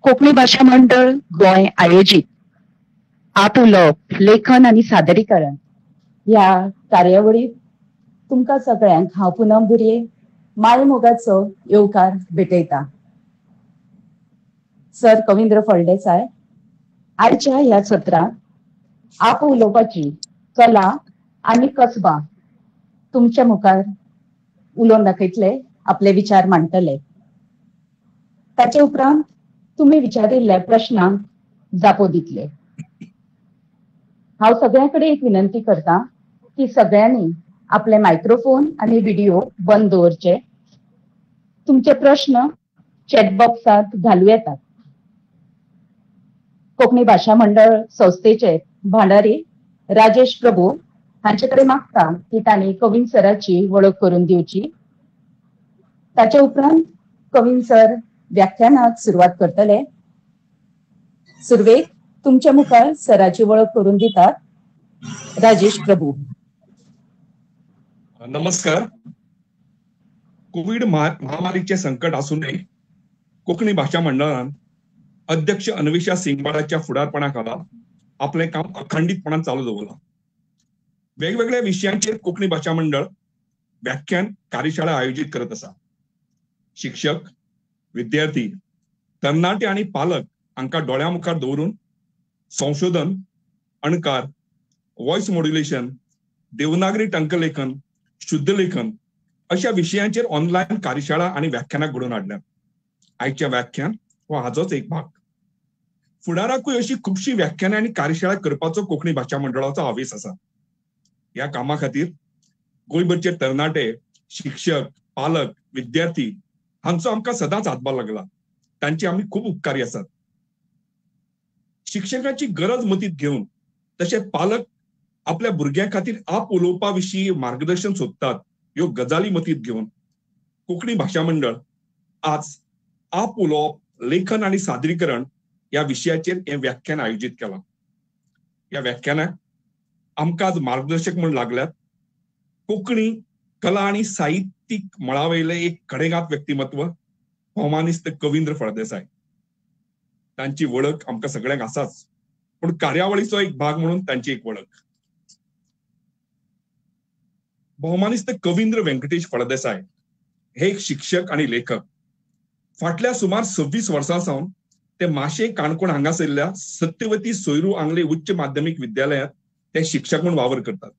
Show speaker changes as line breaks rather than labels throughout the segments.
कोंकणी भाशा मंडळ गोंय आयोजीत आपउलोवप लेखन आनी सादरीकरण ह्या कार्यावळीत तुमकां सगळ्यांक हांव पुनम बुर्ये मायमोगाचो येवकार भेटयता. सर कविंद्र फळदेसाय आयच्या ह्या सत्रांत आपउलोवपाची कला आनी कसबां तुमच्या मुखार उलोवन दाखयतले, आपले विचार मांडटले. ताचे उपरांत तुमी विचारिल्ल्या प्रश्नांक जापो दितले. हांव सगळ्यां कडेन एक विनंती करता की सगळ्यांनी आपले मायक्रोफोन आनी व्हिडिओ बंद दवरचे. तुमचे प्रश्न चॅट बॉक्सांत घालू येतात. कोंकणी भाशा मंडळ संस्थेचे भांडारी राजेश प्रभू हांचे कडेन मागता की तांणी कवीन सराची वळख करून दिवची. ताचे उपरांत कवीन सर व्याख्यानाक सुरवात करतले. सुरवेक तुमच्या मुखार सराची वळख करून दितात राजेश प्रभू.
नमस्कार. कोविड महामारीचे संकट आसूनय कोंकणी भाशा मंडळान अध्यक्ष अन्वेषा सिंगबाळाच्या फुडारपणा खाला आपलें काम अखंडीतपणान चालू दवरलां. वेगवेगळ्या विशयांचेर कोंकणी भाशा मंडळ व्याख्यान कार्यशाळा आयोजीत करत आसा. शिक्षक, विद्यार्थी, तरणाटे आनी पालक हांकां दोळ्यां मुखार दवरून संशोधन, अणकार, वॉयस मॉड्युलेशन, देवनागरी टंकलेखन, शुद्धलेखन अशा विशयांचेर ऑनलायन कार्यशाळा आनी व्याख्यानां घडोवन हाडल्यात. आयचें व्याख्यान हो हाजोच एक भाग. फुडाराकूय अशी खुबशीं व्याख्यानां आनी कार्यशाळा करपाचो कोंकणी भाशा मंडळाचो हावेस आसा. ह्या कामा खातीर गोंयभरचे तरणाटे, शिक्षक, पालक, विद्यार्थी हांचो आमकां सदांच हातभार लागला. तांचे आमी खूब उपकारी आसात. शिक्षकांची गरज मतींत घेवन तशें पालक आपल्या भुरग्यां खातीर आप उलोवपा विशीं मार्गदर्शन सोदतात ह्यो गजाली मतींत घेवन कोंकणी भाशा मंडळ आज आप उलोवप, लेखन आनी सादरीकरण ह्या विशयाचेर हें व्याख्यान आयोजीत केलां. ह्या व्याख्यानाक आमकां आज मार्गदर्शक म्हूण लागल्यात कोंकणी कला आनी साहित्यीक मळावयलें एक खडेगांठ व्यक्तिमत्व भोवमानिस्त कविंद्र फळदेसाय. तांची वळख आमकां सगळ्यांक आसाच, पूण कार्यावळीचो एक भाग म्हणून तांची एक वळख. भोवमानिस्त कविंद्र व्यंकटेश फळदेसाय हे एक शिक्षक आनी लेखक. फाटल्या सुमार 26 वर्सां सावन ते माशें काणकोण हांगासरल्या सत्यवती सोयरू आंगले उच्च माध्यमीक विद्यालयांत ते शिक्षक म्हूण वावर करतात.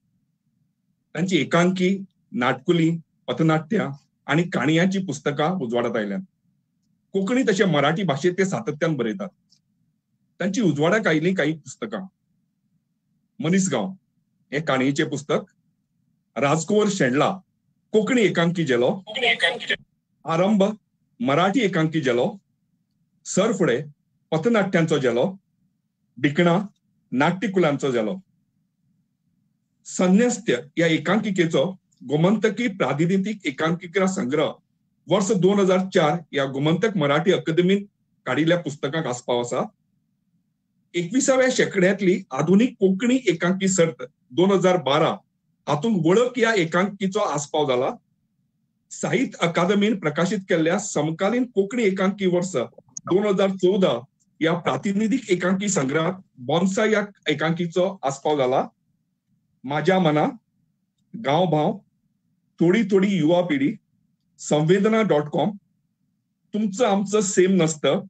तांची एकांकी, नाटकुली, पथनाट्यां आनी काणयांची पुस्तकां उजवाडात आयल्यांत. कोंकणी तशें मराठी भाशेंत ते सातत्यान बरयतात. तांची उजवाडाक आयिल्लीं कांय पुस्तकां: मनीसगांव हें काणयेचें पुस्तक, राजकुंवर शेणला कोंकणी एकांकी झेलो, आरंभ मराठी एकांकी झेलो, सर फुडें पथनाट्यांचो झेलो, भिकणां नाट्यकुलांचो झेलो, संन्यस्त्य ह्या एकांकिकेचो गोमंतकी प्रातिनिधीक एकांकिका संग्रह वर्स 2004 ह्या गोमंतक मराठी अकादमीन काडिल्ल्या पुस्तकांक आस्पाव आसा. 21व्या शेंकड्यांतली आधुनीक कोंकणी एकांकी सर्त 2012 हातूंत वळख ह्या एकांकीचो आस्पाव जाला. साहित्य अकादमीन प्रकाशीत केल्ल्या समकालीन कोंकणी एकांकी वर्स 2014 ह्या प्रातिनिधीक एकांकी संग्रहात बॉन्साय ह्या एकांकीचो आस्पाव जाला. माझ्या मना, गांवभाव, थोडी थोडी युवा पिढी, संवेदना .com, तुमचं आमचं सेम नसतं,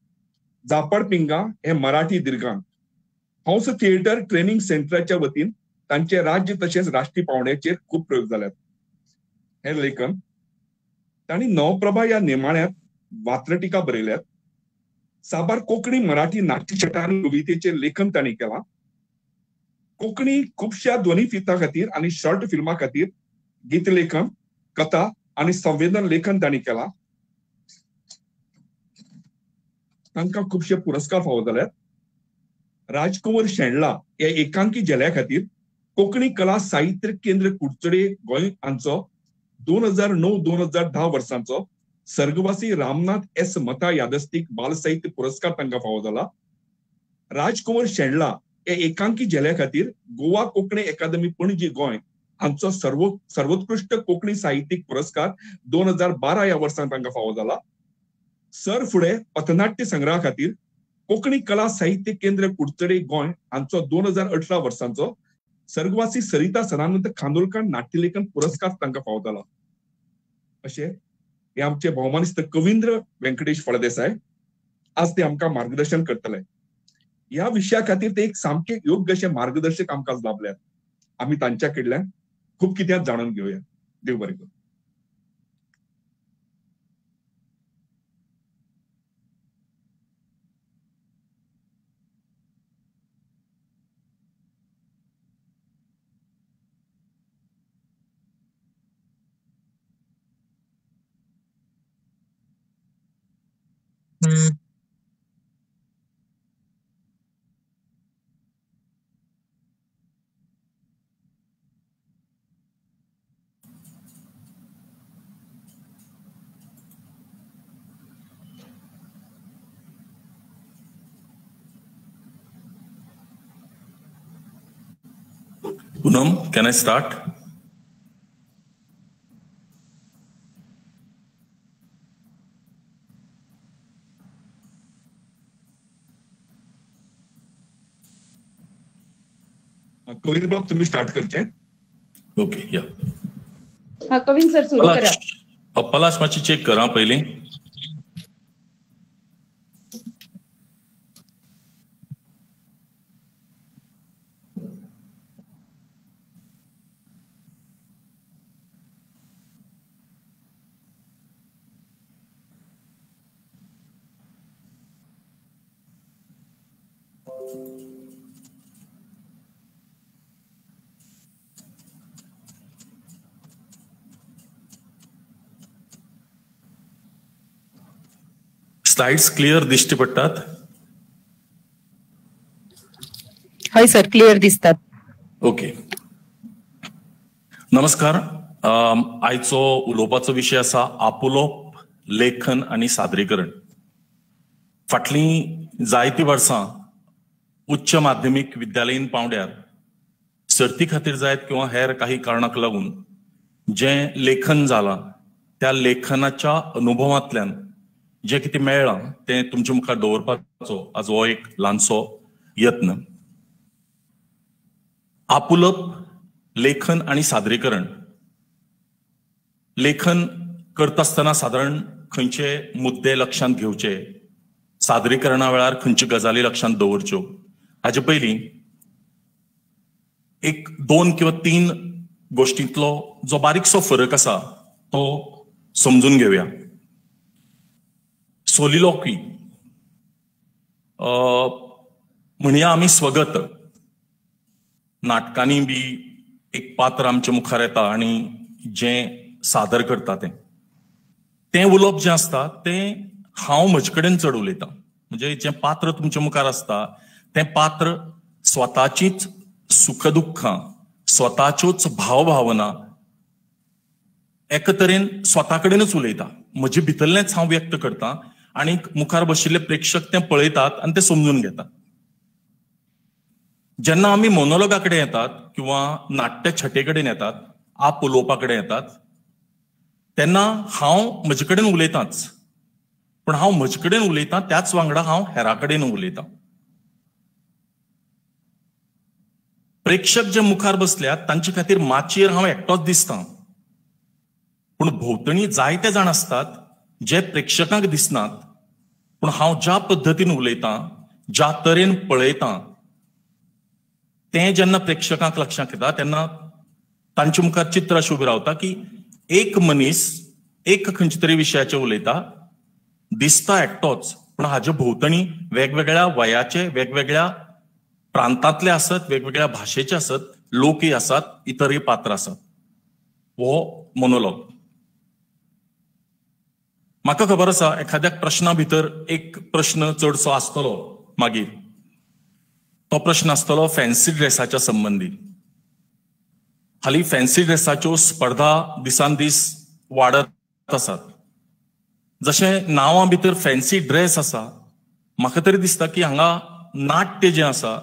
झापड पिंगा हे मराठी दीर्घांक. हंस थिएटर ट्रेनिंग सेंटराच्या वतीन तांचे राज्य तशेंच राष्ट्रीय पावंड्याचेर खूब प्रयोग जाल्यात. हे लेखन तांणी नवप्रभा ह्या नेमाळ्यांत वात्रटिका बरयल्यात. साबार कोंकणी मराठी नाट्यछटा आनी कवितेचें लेखन तांणी केलां. कोंकणी खुबश्या ध्वनीफिता खातीर आनी शॉर्ट फिल्मा खातीर गीतलेखन, कथा आनी संवेदन लेखन तांणी केलां. तांकां खुबशे पुरस्कार फावो जाल्यात. राजकुंवर शेणला ह्या एकांकी झेल्या खातीर कोंकणी कला साहित्य केंद्र कुडचडे गोंय हांचो 2009-2010 वर्सांचो सर्गवासी रामनाथ एस मथा यादस्तीक बालसाहित्य पुरस्कार तांकां फावो जाला. राजकुंवर शेणला ह्या एकांकी झेल्या खातीर गोवा कोंकणी अकादमी पणजी गोंय हांचो सर्वोत्कृष्ट कोंकणी साहित्यीक पुरस्कार 2012 ह्या वर्सां तांकां फावो जाला. सर फुडें पथनाट्य संग्रहा खातीर कोंकणी कला साहित्य केंद्र कुडचडे गोंय हांचो 2018 वर्सांचो सर्गवासी सरिता सदानंद खांडोळकर नाट्यलेखन पुरस्कार तांकां फावो जाला. अशें हे आमचे भोवमानिस्त कवींद्र व्यंकटेश फळदेसाय आज ते आमकां मार्गदर्शन करतले. ह्या विशया खातीर ते एक सामके योग्य अशे मार्गदर्शक आमकां लाभल्यात. आमी तांच्या कडल्यान खूब कितें जाणून घेवया. देव बरें करूं.
Poonam, can I start?
Kavindra बाब तुम्ही स्टार्ट करचे.
ओके, या.
हा कवीन सर सुरू करा.
पलाश मातशी चेक करा पयलीं. स्लाइड्स क्लियर दिश्टी पडटात?
हय सर, क्लियर दिसतात.
ओके, नमस्कार. आयचो उलोवपाचो विशय आसा आपुलोप, लेखन आनी सादरीकरण. फाटलीं जायतीं वर्सां उच्च माध्यमीक विद्यालयीन पावंड्यार सर्ती खातीर जायत किंवा हेर काही कारणाक लागून जें लेखन जालां त्या लेखनाच्या अनुभवांतल्यान जें कितें मेळ्ळां तें तुमचे मुखार दवरपाचो आज हो एक ल्हानसो यत्न. आपुलप, लेखन आनी सादरीकरण. लेखन करता आसतना सादारण खंयचे मुद्दे लक्षांत घेवचे, सादरीकरणा वेळार खंयच्यो गजाली लक्षांत दवरच्यो, हाजे पयलीं एक दोन किंवा तीन गोश्टींतलो जो बारीकसो फरक आसा तो समजून घेवया. सोलिलोकी म्हणया आमी स्वगत. नाटकांनी बी एक पात्र आमच्या मुखार येता आनी जें सादर करता तें तें उलोवप जें आसता तें हांव म्हजे कडेन चड उलयतां. म्हणजे जें पात्र तुमच्या मुखार आसता तें पात्र स्वताचीच सुखदुख्खां, स्वताच्योच भावभावना एके तरेन स्वता कडेनच उलयता. म्हजे भितरलेंच हांव व्यक्त करता आनी मुखार बशिल्ले प्रेक्षक तें पळयतात आनी ते समजून घेतात. जेन्ना आमी मोनोलॉगा कडेन येतात किंवा नाट्य छटे कडेन येतात, आप उलोवपा कडेन येतात, तेन्ना हांव म्हजे कडेन उलयताच, पूण हांव म्हजे कडेन उलयतां त्याच वांगडा हांव हेरा कडेन उलयतां. प्रेक्षक जे मुखार बसल्यात तांचे खातीर माचयेर हांव एकटोच दिसता, पूण भोंवतणी जायते जाण आसतात जे प्रेक्षकांक दिसनात, पूण हांव ज्या पद्दतीन उलयतां, ज्या तरेन पळयतां तें जेन्ना प्रेक्षकांक लक्षांत येता तेन्ना तांचे मुखार चित्र अशें उबें रावता की एक मनीस एक खंयच्या तरी विशयाचेर उलयता, दिसता एकटोच, पूण हाजे भोंवतणी वेगवेगळ्या वयाचे, वेगवेगळ्या प्रांतांतले आसत, वेगवेगळ्या भाशेचे आसत, लोकय आसात, इतरय पात्र आसात. हो मोनोलॉग. म्हाका खबर आसा एखाद्या प्रश्ना भितर एक प्रश्न चडसो आसतलो, मागीर तो प्रश्न आसतलो फॅन्सी ड्रेसाच्या संबंदी. हालीं फॅन्सी ड्रेसाच्यो स्पर्धा दिसान दीस वाडत आसात. जशें नांवां भितर फॅन्सी ड्रेस आसा, म्हाका तरी दिसता की हांगा नाट्य जें आसा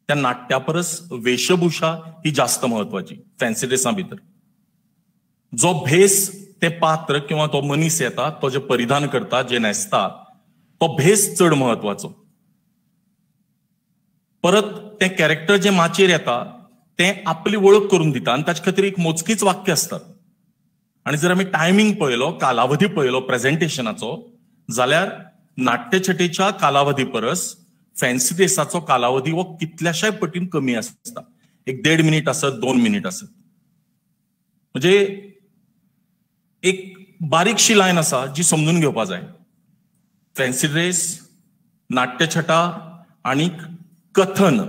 त्या नाट्या परस वेशभूषा ही जास्त म्हत्वाची. फॅन्सी ड्रेसां भितर जो भेस ते पात्र किंवा तो मनीस येता, तो जे परिधान करता, जे न्हेसता, तो भेस चड म्हत्वाचो. परत तें कॅरेक्टर जें माचयेर येता तें आपली वळख करून दिता आनी ताचे खातीर एक मोजकीच वाक्य आसतात. आनी जर आमी टायमींग पळयलो, कालावधी पळयलो प्रेझेंटेशनाचो, जाल्यार नाट्यछटेच्या कालावधी परस फॅन्सी ड्रेसाचो कालावधी हो कितल्याशाय पटीन कमी आसता. एक 1.5 मिनीट आसत, 2 मिनीट आसत. म्हणजे एक बारीकशी लायन आसा जी समजून घेवपा जाय. फॅन्सी ड्रेस, नाट्यछटा आनी कथन,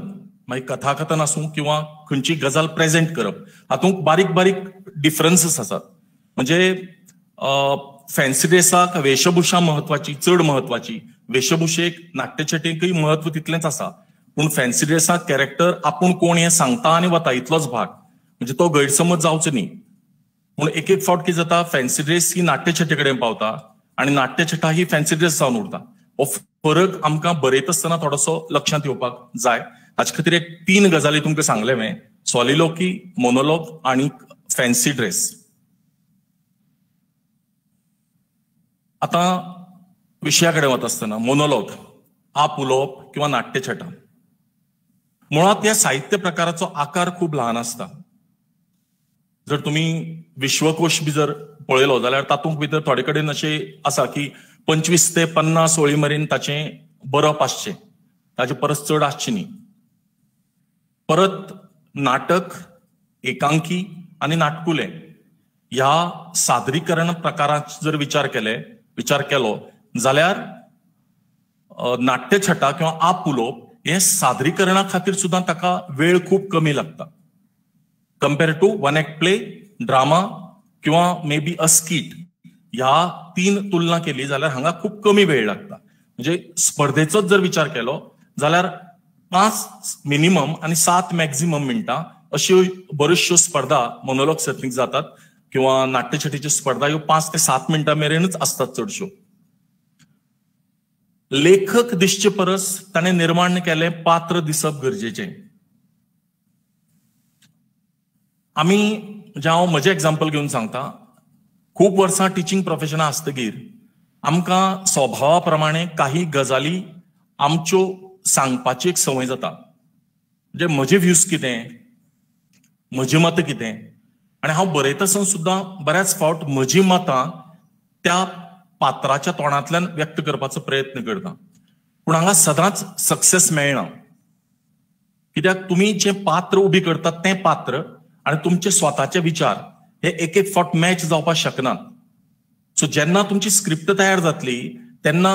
मागीर कथाकथन आसूं किंवा खंयची गजाल प्रेझेंट करप, हातूंत बारीक बारीक डिफरन्सीस आसात. म्हणजे फॅन्सी ड्रेसाक वेशभूषा म्हत्वाची, चड म्हत्वाची. वेशभूषेक नाट्यछटेकय म्हत्व तितलेंच आसा, पूण फॅन्सी ड्रेसाक कॅरेक्टर आपूण कोण हें सांगता आनी वता इतलोच भाग, म्हणजे तो गैरसमज जावचो न्ही. पूण एक एक फावट कितें जाता, फॅन्सी ड्रेस ही नाट्यछटे कडेन पावता आनी नाट्यछटा ही फॅन्सी ड्रेस जावन उरता. हो फरक आमकां बरयत आसतना थोडोसो लक्षांत येवपाक जाय. हाचे खातीर एक 3 गजाली तुमकां सांगले हांवें, सॉलिलोकी, मोनोलॉग आनी फॅन्सी ड्रेस. आतां विशया कडेन वता आसतना मोनोलॉग, आप उलोवप किंवा नाट्यछटा, मुळांत ह्या साहित्य प्रकाराचो आकार खूब ल्हान आसता. जर तुमी विश्वकोश बी जर पळयलो जाल्यार तातूंत भितर थोडे कडेन अशें आसा की 25 ते 50 ओळी मेरेन ताचें बरप आसचें, ताचे परस चड आसचें न्ही. परत नाटक, एकांकी आनी नाटकुलें ह्या सादरीकरण प्रकाराचो जर विचार केलो जाल्यार नाट्यछटा किंवा आप उलोवप हें सादरीकरणा खातीर सुद्दां ताका वेळ खूब कमी लागता compare to one act play, drama किंवा मे बी अ स्कीट. ह्या 3 तुलना केली जाल्यार हांगा खूब कमी वेळ लागता. म्हणजे स्पर्धेचोच जर विचार केलो जाल्यार 5 मिनिमम आनी 7 मॅक्झिमम मिनटां अश्यो बऱ्योचश्यो स्पर्धा मोनोलॉग सर्तीक जातात किंवा नाट्यछटेच्यो स्पर्धा ह्यो 5 ते 7 मिनटां मेरेनच आसतात चडश्यो. लेखक दिसचे परस ताणें निर्माण केलें पात्र दिसप गरजेचें. आमी, म्हणजे हांव म्हजें एग्जाम्पल घेवन सांगता, खूब वर्सां टिचींग प्रोफेशनां आसतगीर आमकां स्वभावा प्रमाणे काही गजाली आमच्यो सांगपाची एक संवय जाता. म्हणजे म्हजे व्ह्यूज कितें, म्हजी मतां कितें, आनी हांव बरयता आसतना सुद्दां बऱ्याच फावट म्हजी मतां त्या पात्राच्या तोंडांतल्यान व्यक्त करपाचो प्रयत्न करता. पूण हांगा सदांच सक्सेस मेळना, कित्याक तुमी जें पात्र उबी करतात तें पात्र आनी तुमचे स्वताचे विचार हे एक एक फावट मॅच जावपाक शकनात. सो जेन्ना तुमची स्क्रिप्ट तयार जातली तेन्ना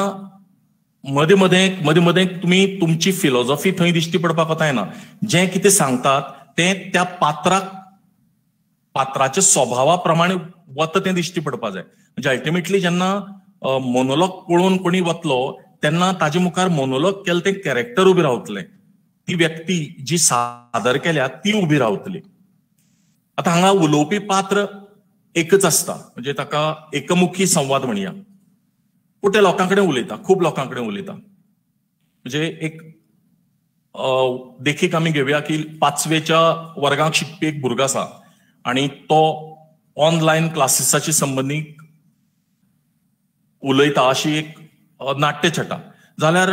मदें मदें मदें तुमी तुमची फिलॉसॉफी थंय दिश्टी पडपाक वता येना. जें कितें सांगतात तें त्या पात्राक, पात्राच्या स्वभावा प्रमाणे वता तें दिश्टी पडपाक जाय. म्हणजे अल्टिमेटली जेन्ना मोनोलॉग पळोवन कोणी वतलो तेन्ना ताजे मुखार मोनोलॉग केलें तें कॅरेक्टर उबें रावतलें, ती व्यक्ती जी सादर केल्या ती उबी रावतली. आतां हांगा उलोवपी पात्र एकच आसता, म्हणजे ताका एकमुखी संवाद म्हणया, पूण ते लोकां कडेन उलयता, खूब लोकां कडेन उलयता. म्हणजे एक देखीक आमी घेवया की 5वेच्या वर्गाक शिकपी एक भुरगो आसा आनी तो ऑनलायन क्लासीसाची संबंदीत उलयता अशी एक नाट्यछटा. जाल्यार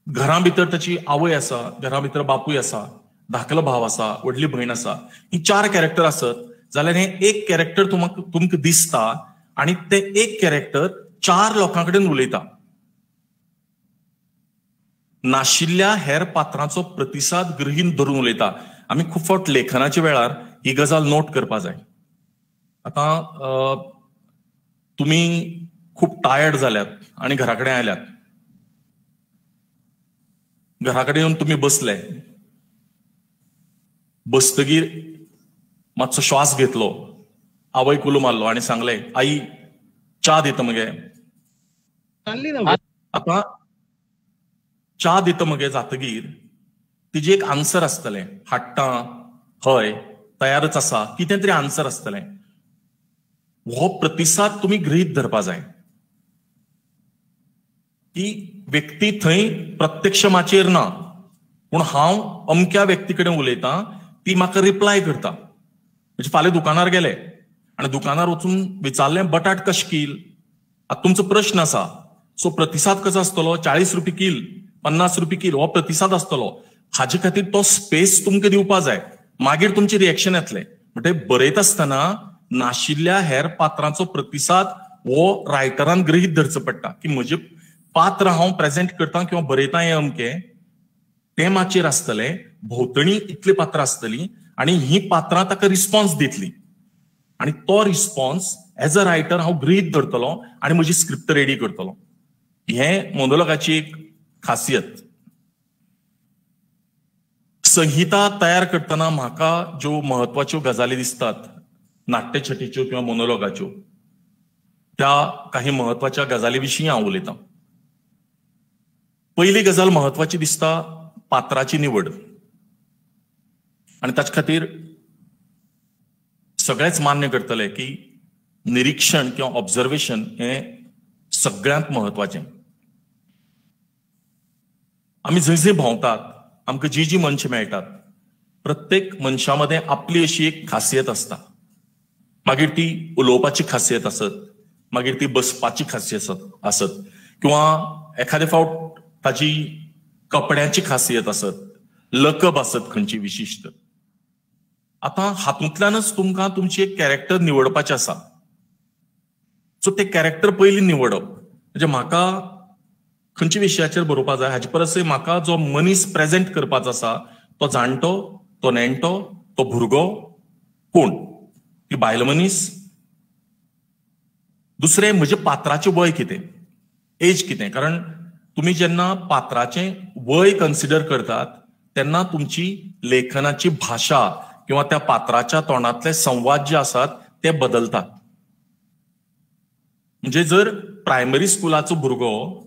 घरां भितर ताची आवय आसा, घरां भितर बापूय आसा, धाकलो भाव आसा, व्हडली भयण आसा, ही 4 कॅरेक्टर आसत जाल्यार हें एक कॅरेक्टर तुमकां दिसता आनी तें एक कॅरेक्टर 4 लोकां कडेन उलयता. नाशिल्ल्या हेर पात्रांचो प्रतिसाद गृहीत धरून उलयता. आमी खूब फावट लेखनाच्या वेळार ही गजाल नोट करपा जाय. आतां तुमी खूब टायर्ड जाल्यात आनी घरा कडेन आयल्यात, घरा कडेन येवन तुमी बसले, बसतगीर मातसो श्वास घेतलो, आवयक उलो मारलो आनी सांगलें, आई च्या दिता मगे. आतां च्या दिता मगे जातगीर तिजें एक आन्सर आसतलें, हाडटा, हय, तयारच आसा, कितें तरी आन्सर आसतलें. हो प्रतिसाद तुमी गृहीत धरपा जाय की व्यक्ती थंय प्रत्यक्ष माचयेर ना, पूण हांव अमक्या व्यक्ती कडेन उलयतां, ती म्हाका रिप्लाय करता. म्हणजे फाल्यां दुकानार गेले आनी दुकानार वचून विचारलें बटाट कशे कील, आतां तुमचो प्रश्न आसा, सो प्रतिसाद कसो आसतलो, 40 रुपये कील, 50 रुपये कील हो प्रतिसाद आसतलो. हाजे खातीर तो स्पेस तुमकां दिवपा जाय, मागीर तुमचें रिएक्शन येतलें. म्हणजे बरयता आसतना नाशिल्ल्या हेर पात्रांचो प्रतिसाद हो रायटरान गृहीत धरचो पडटा की म्हजें पात्र हांव प्रेजेंट करता किंवा बरयता हें अमकें तें माचयेर आसतलें, भोंवतणी इतलीं पात्रां आसतलीं आनी हीं पात्रां ताका रिस्पॉन्स दितलीं आनी तो रिस्पॉन्स एज अ रायटर हांव गृहीत धरतलो आनी म्हजी स्क्रिप्ट रेडी करतलो. हें मोनोलॉगाची एक खासियत. संहिता तयार करतना म्हाका ज्यो म्हत्वाच्यो गजाली दिसतात नाट्यछटीच्यो किंवा मोनोलॉगाच्यो, त्या काही म्हत्वाच्या गजाली विशीं हांव उलयतां. पयली गजाल म्हत्वाची दिसता पात्राची निवड, आनी ताचे खातीर सगळेच मान्य करतले की निरीक्षण किंवा ऑब्जर्वेशन हें सगळ्यांत म्हत्वाचें. आमी जंय जंय भोंवतात आमकां जी जी मनशां मेळटात, प्रत्येक मनशा मदें आपली अशी एक खासियत आसता. मागीर ती उलोवपाची खासियत आसत, मागीर ती बसपाची खासियत आसत, किंवा एखादे फावट ताजी कपड्यांची खासियत आसत, लकब आसत खंयची विशिश्ट. आतां हातूंतल्यानच तुमकां तुमची एक कॅरेक्टर निवडपाचें आसा. सो ते कॅरेक्टर पयलीं निवडप म्हणजे म्हाका खंयच्या विशयाचेर बरोवपा जाय हाचे परसय म्हाका जो मनीस प्रेजेंट करपाचो आसा तो जाणटो, तो नेणटो, तो भुरगो कोण, ती बायल मनीस. दुसरें म्हज्या पात्राचें वय कितें, एज कितें, कारण तुमी जेन्ना पात्राचें वय कन्सिडर करतात तेन्ना तुमची लेखनाची भाशा किंवा त्या पात्राच्या तोंडांतले संवाद जे आसात ते बदलतात. म्हणजे जर प्रायमरी स्कुलाचो भुरगो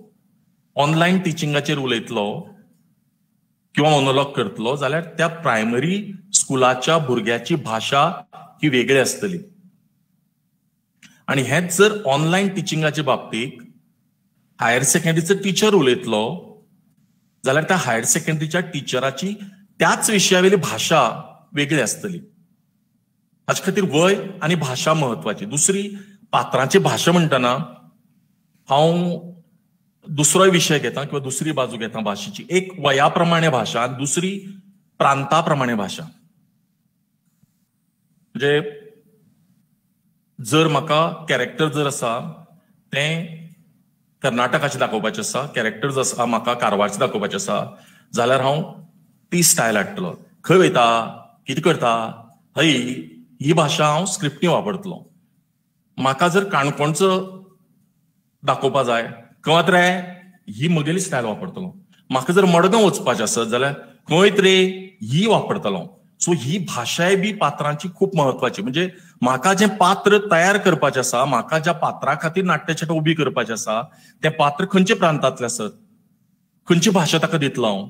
ऑनलायन टिचिंगाचेर उलयतलो किंवा मोनोलॉग करतलो जाल्यार त्या प्रायमरी स्कुलाच्या भुरग्याची भाशा ही वेगळी आसतली. आनी हेच जर ऑनलायन टिचिंगाच्या बाबतीत हायर सेकंडरीचो टिचर उलयतलो जाल्यार त्या हायर सेकंडरीच्या टिचराची त्याच विशयावेली भाशा वेगळी आसतली. हाचे खातीर वय आनी भाशा म्हत्वाची. दुसरी पात्रांची भाशा म्हणटना हांव दुसरोय विशय घेता किंवा दुसरी बाजू घेता भाशेची. एक वया प्रमाणे भाशा, दुसरी प्रांता प्रमाणे भाशा. म्हणजे जर म्हाका कॅरेक्टर जर आसा तें कर्नाटकाचें दाखोवपाचें आसा, कॅरेक्टर जर आसा म्हाका कारवारचें दाखोवपाचें आसा जाल्यार हांव ती स्टायल हाडटलो. खंय वयता, कितें करता, हय ही भाशा हांव स्क्रिप्टी वापरतलो. म्हाका जर काणकोणचो दाखोवपा जाय खंयत रे ही म्हगेली स्टायल वापरतलो. म्हाका जर मडगांव वचपाचें आसत जाल्यार खंयत रे ही वापरतलो. सो ही भाशाय बी पात्रांची खूब म्हत्वाची. म्हणजे म्हाका जें पात्र तयार करपाचें आसा, म्हाका ज्या पात्रा खातीर नाट्यछटा उबी करपाचें आसा तें पात्र खंयच्या प्रांतांतलें आसत, खंयची भाशा ताका दितलो हांव.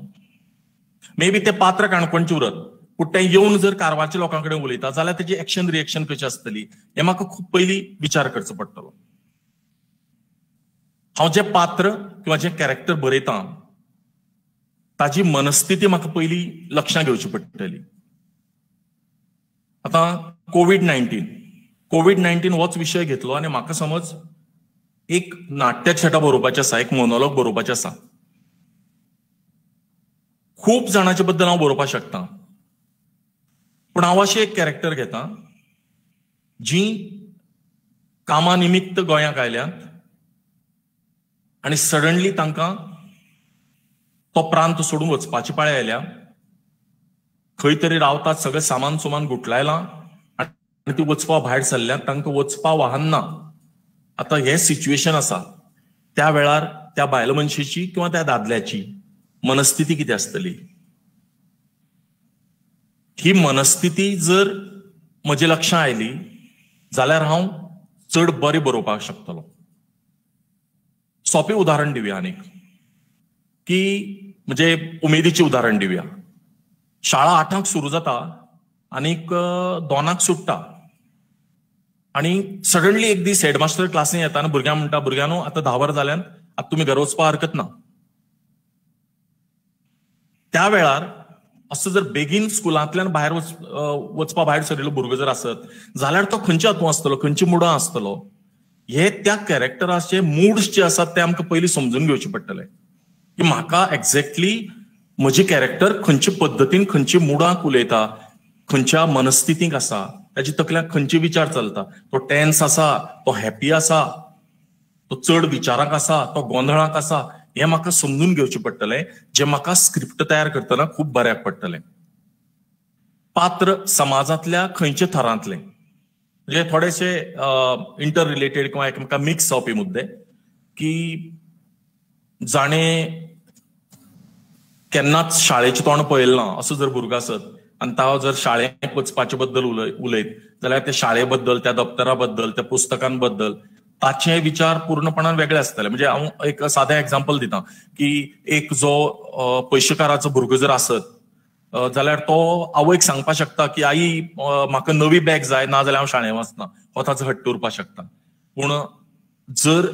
मे बी तें पात्र काणकोणचें उरत पूण तें येवन जर कारवारच्या लोकां कडेन उलयता जाल्यार तेजी एक्शन रिएक्शन कशी आसतली हें म्हाका खूब पयलीं विचार करचो पडटलो. हांव जें पात्र किंवा जें कॅरेक्टर बरयतां ताजी मनस्थिती म्हाका पयलीं लक्षां घेवची पडटली. आतां कोवीड-19 होच विशय घेतलो आनी म्हाका समज एक नाट्यछटा बरोवपाचें आसा, एक मोनोलॉग बरोवपाचें आसा. खूब जाणांचे बद्दल हांव बरोवपाक शकता पूण हांव अशें एक कॅरेक्टर घेता जी कामा निमित्त गोंयाक आयल्यात आनी सडनली तांकां तो प्रांत सोडून वचपाची पाळी आयल्या. खंय तरी रावतात, सगळें सामान सुमान गुटलायलां आनी ती वचपा भायर सरल्यात, तांकां वचपा वाहन ना. आतां हें सिच्युएशन आसा त्या वेळार त्या बायल मनशेची किंवा त्या दादल्याची मनस्थिती कितें आसतली, ही मनस्थिती जर म्हज्या लक्षांत आयली जाल्यार हांव चड बरें बरोवपाक शकतलो. सोंपें उदाहरण दिवया आनीक की म्हणजे उमेदीचें उदाहरण दिवया. शाळा 8 सुरू जाता आनीक 2 सुट्टा आनी सडनली एक दीस हेडमास्टर क्लासीन येता आनी भुरग्यांक म्हणटा, भुरग्यांनो आतां 10 वरां जाल्यान, आतां तुमी घरा वचपाक हरकत ना. त्या वेळार असो जर बेगीन स्कुलांतल्यान भायर वचपा भायर सरिल्लो भुरगो जर आसत जाल्यार तो खंयच्या हातूंत आसतलो, खंयच्या मुडां आसतलो, हे त्या कॅरेक्टराचे मुड्स जे आसात ते आमकां पयलीं समजून घेवचे पडटले. की म्हाका एक्झॅक्टली म्हजी कॅरेक्टर खंयचे पद्दतीन खंयचे मुडाक उलयता, खंयच्या मनस्थितीक आसा, ताची तकल्याक खंयचे विचार चलता, तो टेन्स आसा, तो हॅपी आसा, तो चड विचाराक आसा, तो गोंधळाक आसा, हें म्हाका समजून घेवचें पडटलें, जें म्हाका स्क्रिप्ट तयार करतना खूब बऱ्याक पडटलें. पात्र समाजांतल्या खंयच्या थरांतलें, म्हणजे थोडेशे इंटर रिलेटेड किंवा एकामेकां मिक्स जावपी मुद्दे, की जाणें केन्नाच शाळेचें तोंड पळयलें ना असो जर भुरगो आसत आनी तो जर शाळेक वचपाचे बद्दल उलयत जाल्यार त्या शाळे बद्दल, त्या दप्तरा बद्दल, त्या पुस्तकां बद्दल ताचे विचार पूर्णपणान वेगळे आसतले. म्हणजे हांव एक सादें एग्जाम्पल दिता की एक जो पयशेकाराचो भुरगो जर आसत जाल्यार तो आवयक सांगपाक शकता की आई म्हाका नवी बॅग जाय, ना जाल्यार हांव शाळेंत वचना, हो ताचो हट्ट उरपाक शकता. पूण जर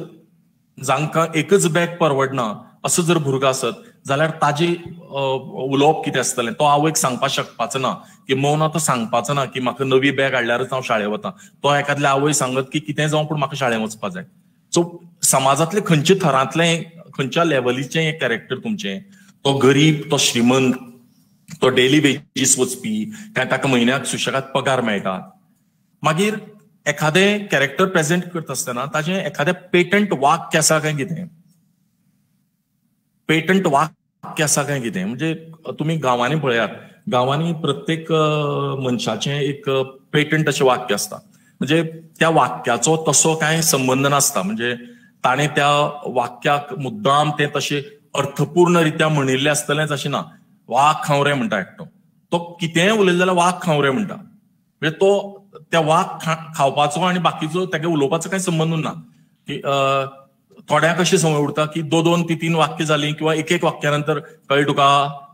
जांकां एकच बॅग परवडना असो जर भुरगो आसत जाल्यार ताजे उलोवप कितें आसतलें, तो आवयक सांगपाक शकपाचो ना की मौन तो सांगपाचो ना की म्हाका नवी बॅग हाडल्यारच हांव शाळेंत वता. तो एखादल्या आवय सांगत की कितें जावं पूण म्हाका शाळेंत वचपा जाय. सो समाजांतले खंयच्या थरांतलें, खंयच्या लेवलीचें हें कॅरेक्टर तुमचें, तो गरीब, तो श्रीमंत, तो डेली वेजीस वचपी, काय ताका म्हयन्याक सुशेगाद पगार मेळटा. मागीर एखादें कॅरेक्टर प्रेजेंट करता आसतना ताजें एखादें पेटंट वाक्य आसा काय कितें, पेटंट वाक्य आसा काय कितें. म्हणजे तुमी गांवांनी पळयात, गांवांनी प्रत्येक मनशाचें एक पेटंट अशें वाक्य आसता. म्हणजे त्या वाक्याचो तसो कांय संबंद नासता, म्हणजे ताणें त्या वाक्याक मुद्दाम तें तशें अर्थपूर्ण रित्या म्हणिल्लें आसतलेंच अशें ना. वाग खावं रे म्हणटा एकटो, तो कितेंय उलयलें जाल्यार वाग खावं रे म्हणटा, म्हणजे तो त्या वाग खावपाचो आनी बाकीचो ताका उलोवपाचो कांय संबंद ना. की थोड्यांक अशी संवय उरता की दोन दोन ती तीन वाक्य जालीं किंवा एक एक वाक्या नंतर कळ तुका,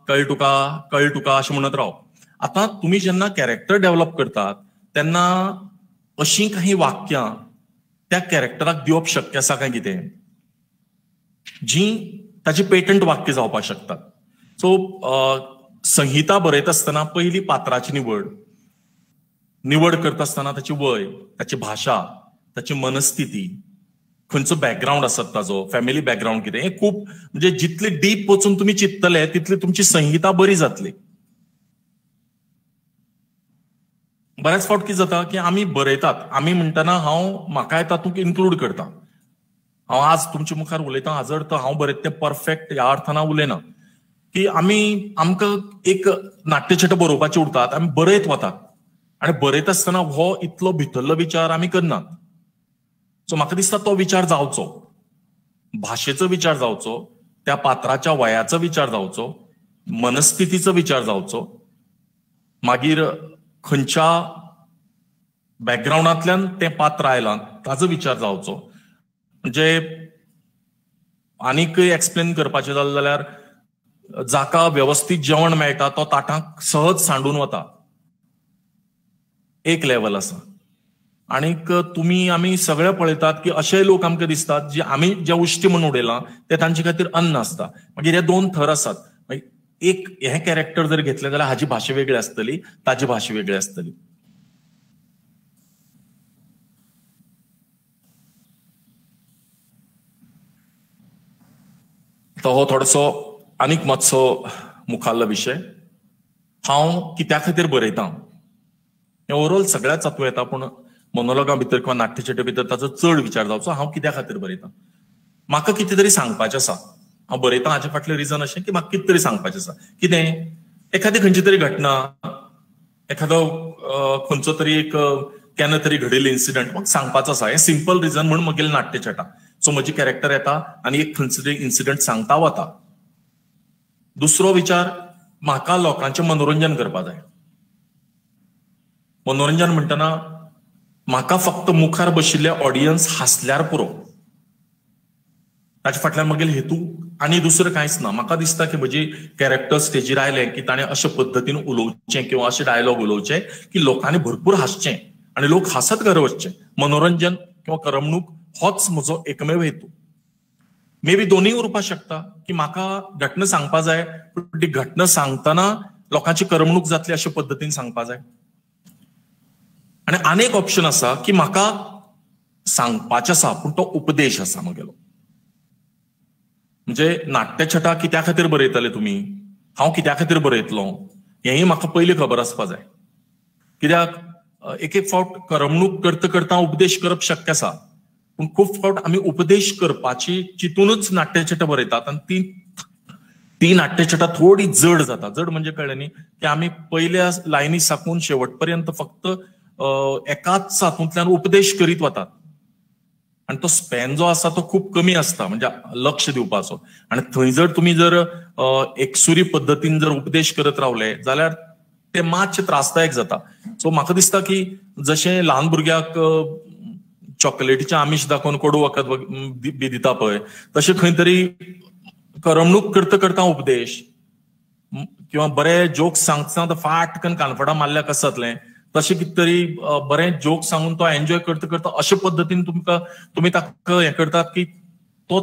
कळ तुका, कळ तुका अशें म्हणत राव. आतां तुमी जेन्ना कॅरेक्टर डेव्हलप करतात तेन्ना अशीं काही वाक्यां त्या कॅरेक्टराक दिवप शक्य आसा काय कितें, जीं ताची पेटंट वाक्य जावपाक शकतात. सो संहिता बरयता आसतना पयली पात्राची निवड, निवड करता आसतना ताची वय, ताची भाशा, ताची मनस्थिती, खंयचो बॅकग्रावंड आसत ताजो, फॅमिली बॅकग्रावंड कितें, हें खूब म्हणजे जितले डीप वचून तुमी चिंततले तितली तुमची संहिता बरी जातली. बऱ्याच फावट कितें जाता की आमी बरयतात, आमी म्हणटना हांव म्हाकाय तातूंत इन्क्लूड करता. हांव आज तुमच्या मुखार उलयतां हाजो अर्थ हांव बरयता तें परफेक्ट ह्या अर्थान हांव उलयना, की आमी आमकां एक नाट्यछटा बरोवपाची उरतात, आमी बरयत वतात आनी बरयत आसतना हो इतलो भितरलो विचार आमी करनात. सो म्हाका दिसता तो विचार जावचो, भाशेचो विचार जावचो, त्या पात्राच्या वयाचो विचार जावचो, मनस्थितीचो विचार जावचो, मागीर खंयच्या बॅकग्रावंडांतल्यान तें पात्र आयलां ताजो विचार जावचो. म्हणजे आनीक एक्सप्लेन करपाचें जालें जाल्यार जाका वेवस्थीत जेवण मेळटा तो ताटाक सहज सांडून वता, एक लेवल आसा. आणीक तुमी आमी सगळे पळयतात की अशे लोक आमकां दिसतात जे आमी जे उश्टी म्हणून उडयलां ते तांचे खातीर अन्न आसता. मागीर हे दोन थर आसात, मागीर एक हें कॅरेक्टर जर घेतलें जाल्यार हाजी भाशा वेगळी आसतली, ताजी भाशा वेगळी आसतली. तो हो थोडोसो आनीक मातसो मुखाल्लो विशय. हांव कित्या खातीर बरयतां हें ओवरऑल सगळ्याच हातूंत येता, पूण मोनोलॉगा भितर किंवा नाट्यछटे भितर ताचो चड विचार जावचो. हांव कित्या खातीर बरयतां, म्हाका कितें तरी सांगपाचें आसा. हांव बरयतां हाचे फाटलें रिजन अशें की म्हाका कितें तरी सांगपाचें आसा. कितें, एखादी खंयची तरी घटना, एखादो खंयचो तरी एक केन्ना तरी घडिल्लो इन्सिडंट म्हाका सांगपाचो आसा. हें सिंपल रिजन म्हूण म्हगेलें नाट्यछटा. सो म्हजी कॅरेक्टर येता आनी एक खंयचो तरी इन्सिडंट सांगता वता. दुसरो विचार, म्हाका लोकांचें मनोरंजन करपा जाय. मनोरंजन म्हणटना म्हाका फक्त मुखार बशिल्ले ऑडियन्स हांसल्यार पुरो, ताचे फाटल्यान म्हगेलो हेतू आनी दुसरें कांयच ना. म्हाका दिसता की म्हजी कॅरेक्टर स्टेजीर आयलें की ताणें अशे पद्दतीन उलोवचें किंवा अशे डायलॉग उलोवचे की लोकांनी भरपूर हांसचें आनी लोक हांसत घरा वचचें. मनोरंजन किंवा करमणूक होच म्हजो एकमेव हेतू. मे बी दोनूय उरपाक शकता की म्हाका घटना सांगपा जाय, पूण ती घटना सांगतना लोकांची करमणूक जातली अशे पद्दतीन सांगपा जाय. आनी आनीक ऑप्शन आसा की म्हाका सांगपाचें आसा पूण तो उपदेश आसा म्हगेलो. म्हणजे नाट्यछटा कित्या खातीर बरयतले तुमी, हांव कित्या खातीर बरयतलो हेंय म्हाका पयलीं खबर आसपा जाय. कित्याक एक एक फावट करमणूक करता करता उपदेश करप शक्य आसा, पूण खूब फावट आमी उपदेश करपाची चितूनच नाट्यछटा बरयतात आनी ती नाट्यछटा थोडी जड जाता. जड म्हणजे कळ्ळें न्ही की आमी पयल्या लायनी साकून शेवट पर्यंत फक्त एकाच हातूंतल्यान उपदेश करीत वतात आनी तो स्पॅन जो आसा तो खूब कमी आसता, म्हणजे लक्ष दिवपाचो. आनी थंय जर तुमी जर एकसुरी पद्दतीन जर उपदेश करत रावले जाल्यार ते मातशे त्रासदायक जाता. सो म्हाका दिसता की जशें ल्हान भुरग्याक चॉकलेटीचें आमिश दाखोवन कोडू वखद बी दिता पळय, तशें खंय तरी करमणूक करता करता उपदेश किंवा बरे जोक सांगता सांगता फाटकन कानफडां मारल्या कसं जातलें, तशें कितें तरी बरें जोक सांगून तो एन्जॉय करता करता अशे पद्दतीन तुमकां तुमी ताका हें करतात की तो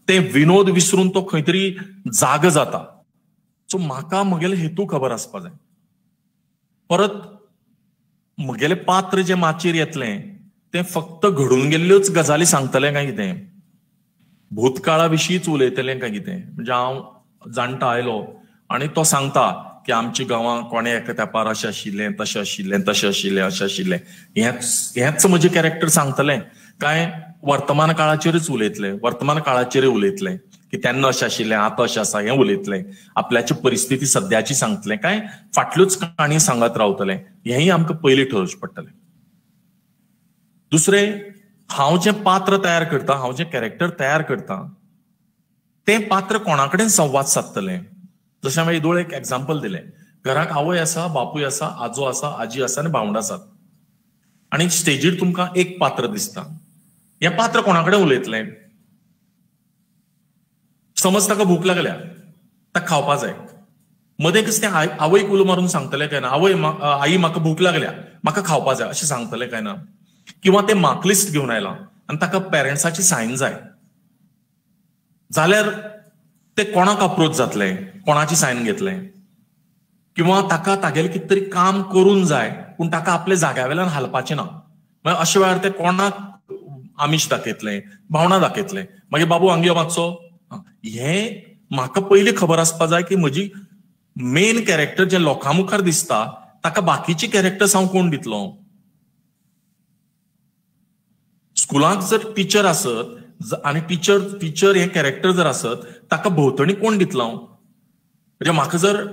ते विनोद विसरून तो खंय तरी जाग जाता. सो म्हाका म्हगेले हेतू खबर आसपा जाय. परत म्हगेलें पात्र जें माचयेर येतलें तें फक्त घडून गेल्ल्योच गजाली सांगतलें काय कितें, भूतकाळा विशींच उलयतलें काय कितें. म्हणजे हांव जाणटो आयलो आनी तो सांगता की आमच्या गांवांत कोणें एका तेंपार अशें आशिल्लें, तशें आशिल्लें, तशें आशिल्लें, अशें आशिल्लें, हेंच म्हजें कॅरेक्टर सांगतलें काय वर्तमान काळाचेरच उलयतलें, वर्तमान काळाचेरय उलयतलें की तेन्ना अशें आशिल्लें आतां अशें आसा हें उलयतलें, आपल्याची परिस्थिती सद्याची सांगतलें काय फाटल्योच काणी सांगत रावतलें, हेंय आमकां पयलीं ठरोवचें पडटलें. दुसरें, हांव जें पात्र तयार करता, हांव जें कॅरेक्टर तयार करता तें पात्र कोणा कडेन संवाद सादतलें. जशें हांवें येदोळ एक एग्जाम्पल दिलें, घराक आवय आसा, बापूय आसा, आजो आसा, आजी आसा आनी भावंड आसात आनी स्टेजीर तुमकां एक पात्र दिसता. हें पात्र कोणा कडेन उलयतलें? समज ताका भूक लागल्या, ताका खावपा जाय, मदें तें आवयक उलो मारून सांगतलें काय ना, आवय आई म्हाका भूक लागल्या म्हाका खावपा जाय अशें सांगतलें काय ना, किंवा तें मार्कलिस्ट घेवन आयलां आनी ताका पेरंट्साची सायन जाय जाल्यार ते कोणाक अप्रोच जातले, कोणाची सायन घेतले, किंवा ताका तागेलें कितें तरी काम करून जाय पूण ताका आपल्या जाग्या वेल्यान हालपाचें ना, मागीर अशे वेळार ते कोणाक आमिश दाखयतले, भावना दाखयतले, मागीर बाबू हांगा यो मातसो. हें म्हाका पयलीं खबर आसपा जाय की म्हजी मेन कॅरेक्टर जें लोकां मुखार दिसता ताका बाकीचे कॅरेक्टर्स हांव कोण दितलो. स्कुलांत जर टिचर आसत आनी टिचर हें कॅरेक्टर जर आसत ताका भोंवतणी कोण दितलो. म्हणजे म्हाका जर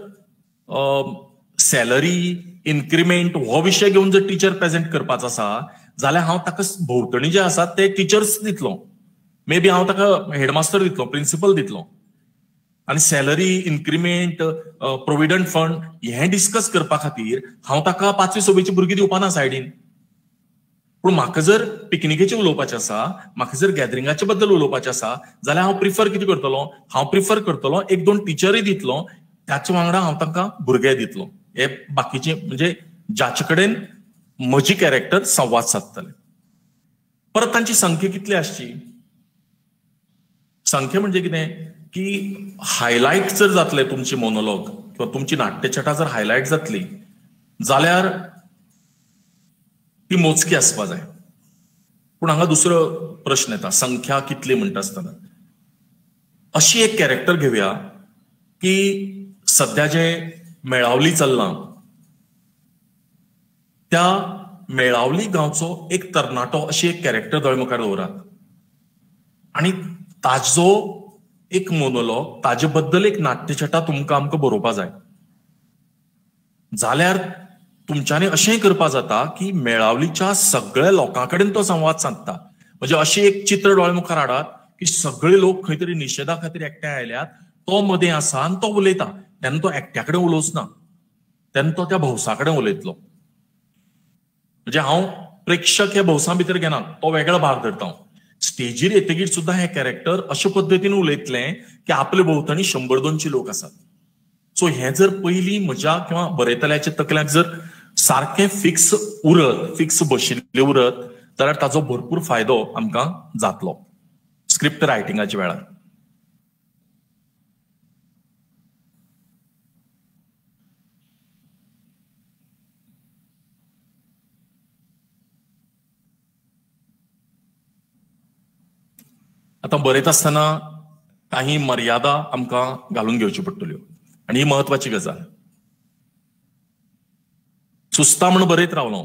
सॅलरी इन्क्रिमेंट हो विशय घेवन जर टिचर प्रेजेंट करपाचो आसा जाल्यार हांव ताका भोंवतणी जे आसा ते टिचर्स दितलो, मे बी हांव ताका हेडमास्टर दितलो, प्रिंसिपल दितलो. आनी सॅलरी इन्क्रिमेंट प्रोविडंट फंड हें डिस्कस करपा खातीर हांव ताका पांचवी सवेची भुरगीं दिवपाना सायडीन. पूण म्हाका जर पिकनिकेचें उलोवपाचें आसा, म्हाका जर गॅदरिंगाचे बद्दल उलोवपाचें आसा जाल्यार हांव प्रिफर कितें करतलो, हांव प्रिफर करतलो एक दोन टिचरूय दितलो, ताचे वांगडा हांव तांकां भुरगे दितलो, हे बाकीचे म्हणजे जाचे कडेन म्हजी कॅरेक्टर संवाद सादतले. परत तांची संख्या कितली आसची, संख्या म्हणजे कितें की हायलायट जर जातले तुमची मोनोलॉग किंवा तुमची नाट्यछटा जर हायलायट जातली जाल्यार ती मोजकी आसपा जाय. पूण हांगा दुसरो प्रश्न येता, संख्या कितली म्हणटा आसतना अशी एक कॅरेक्टर घेवया की सद्या जे मेळावली चल्लां त्या मेळावली गांवचो एक तरणाटो अशी एक कॅरेक्टर दोळे मुखार दवरात आनी ताजो एक मोनोलॉग ताजे बद्दल एक नाट्यछटा तुमकां आमकां बरोवपा जाय. जाल्यार तुमच्यांनी अशेंय करपा जाता की मेळावलीच्या सगळ्या लोकां कडेन तो संवाद सादता. म्हणजे अशें एक चित्र दोळे मुखार हाडात की सगळे लोक खंय तरी निशेधा खातीर एकठांय आयल्यात, तो मदें आसा आनी तो उलयता, तेन्ना तो एकट्या कडेन उलोवच ना, तेन्ना तो त्या भौसा कडेन उलयतलो. म्हणजे हांव प्रेक्षक ह्या भौसा भितर घेना, तो वेगळो भाग धरता. हांव स्टेजीर येतकीर सुद्दां हें कॅरेक्टर अशे पद्दतीन उलयतलें की आपले भोंवतणी 100-200 लोक आसात. सो हें जर पयलीं म्हज्या किंवा बरयतल्याच्या तकल्याक जर सारकें फिक्स उरत, फिक्स बशिल्लें उरत जाल्यार ताजो भरपूर फायदो आमकां जातलो स्क्रिप्ट रायटिंगाच्या वेळार. आतां बरयता आसतना काही मर्यादा आमकां घालून घेवच्यो पडटल्यो आनी ही म्हत्वाची गजाल. सुस्ता म्हण बरयत रावलो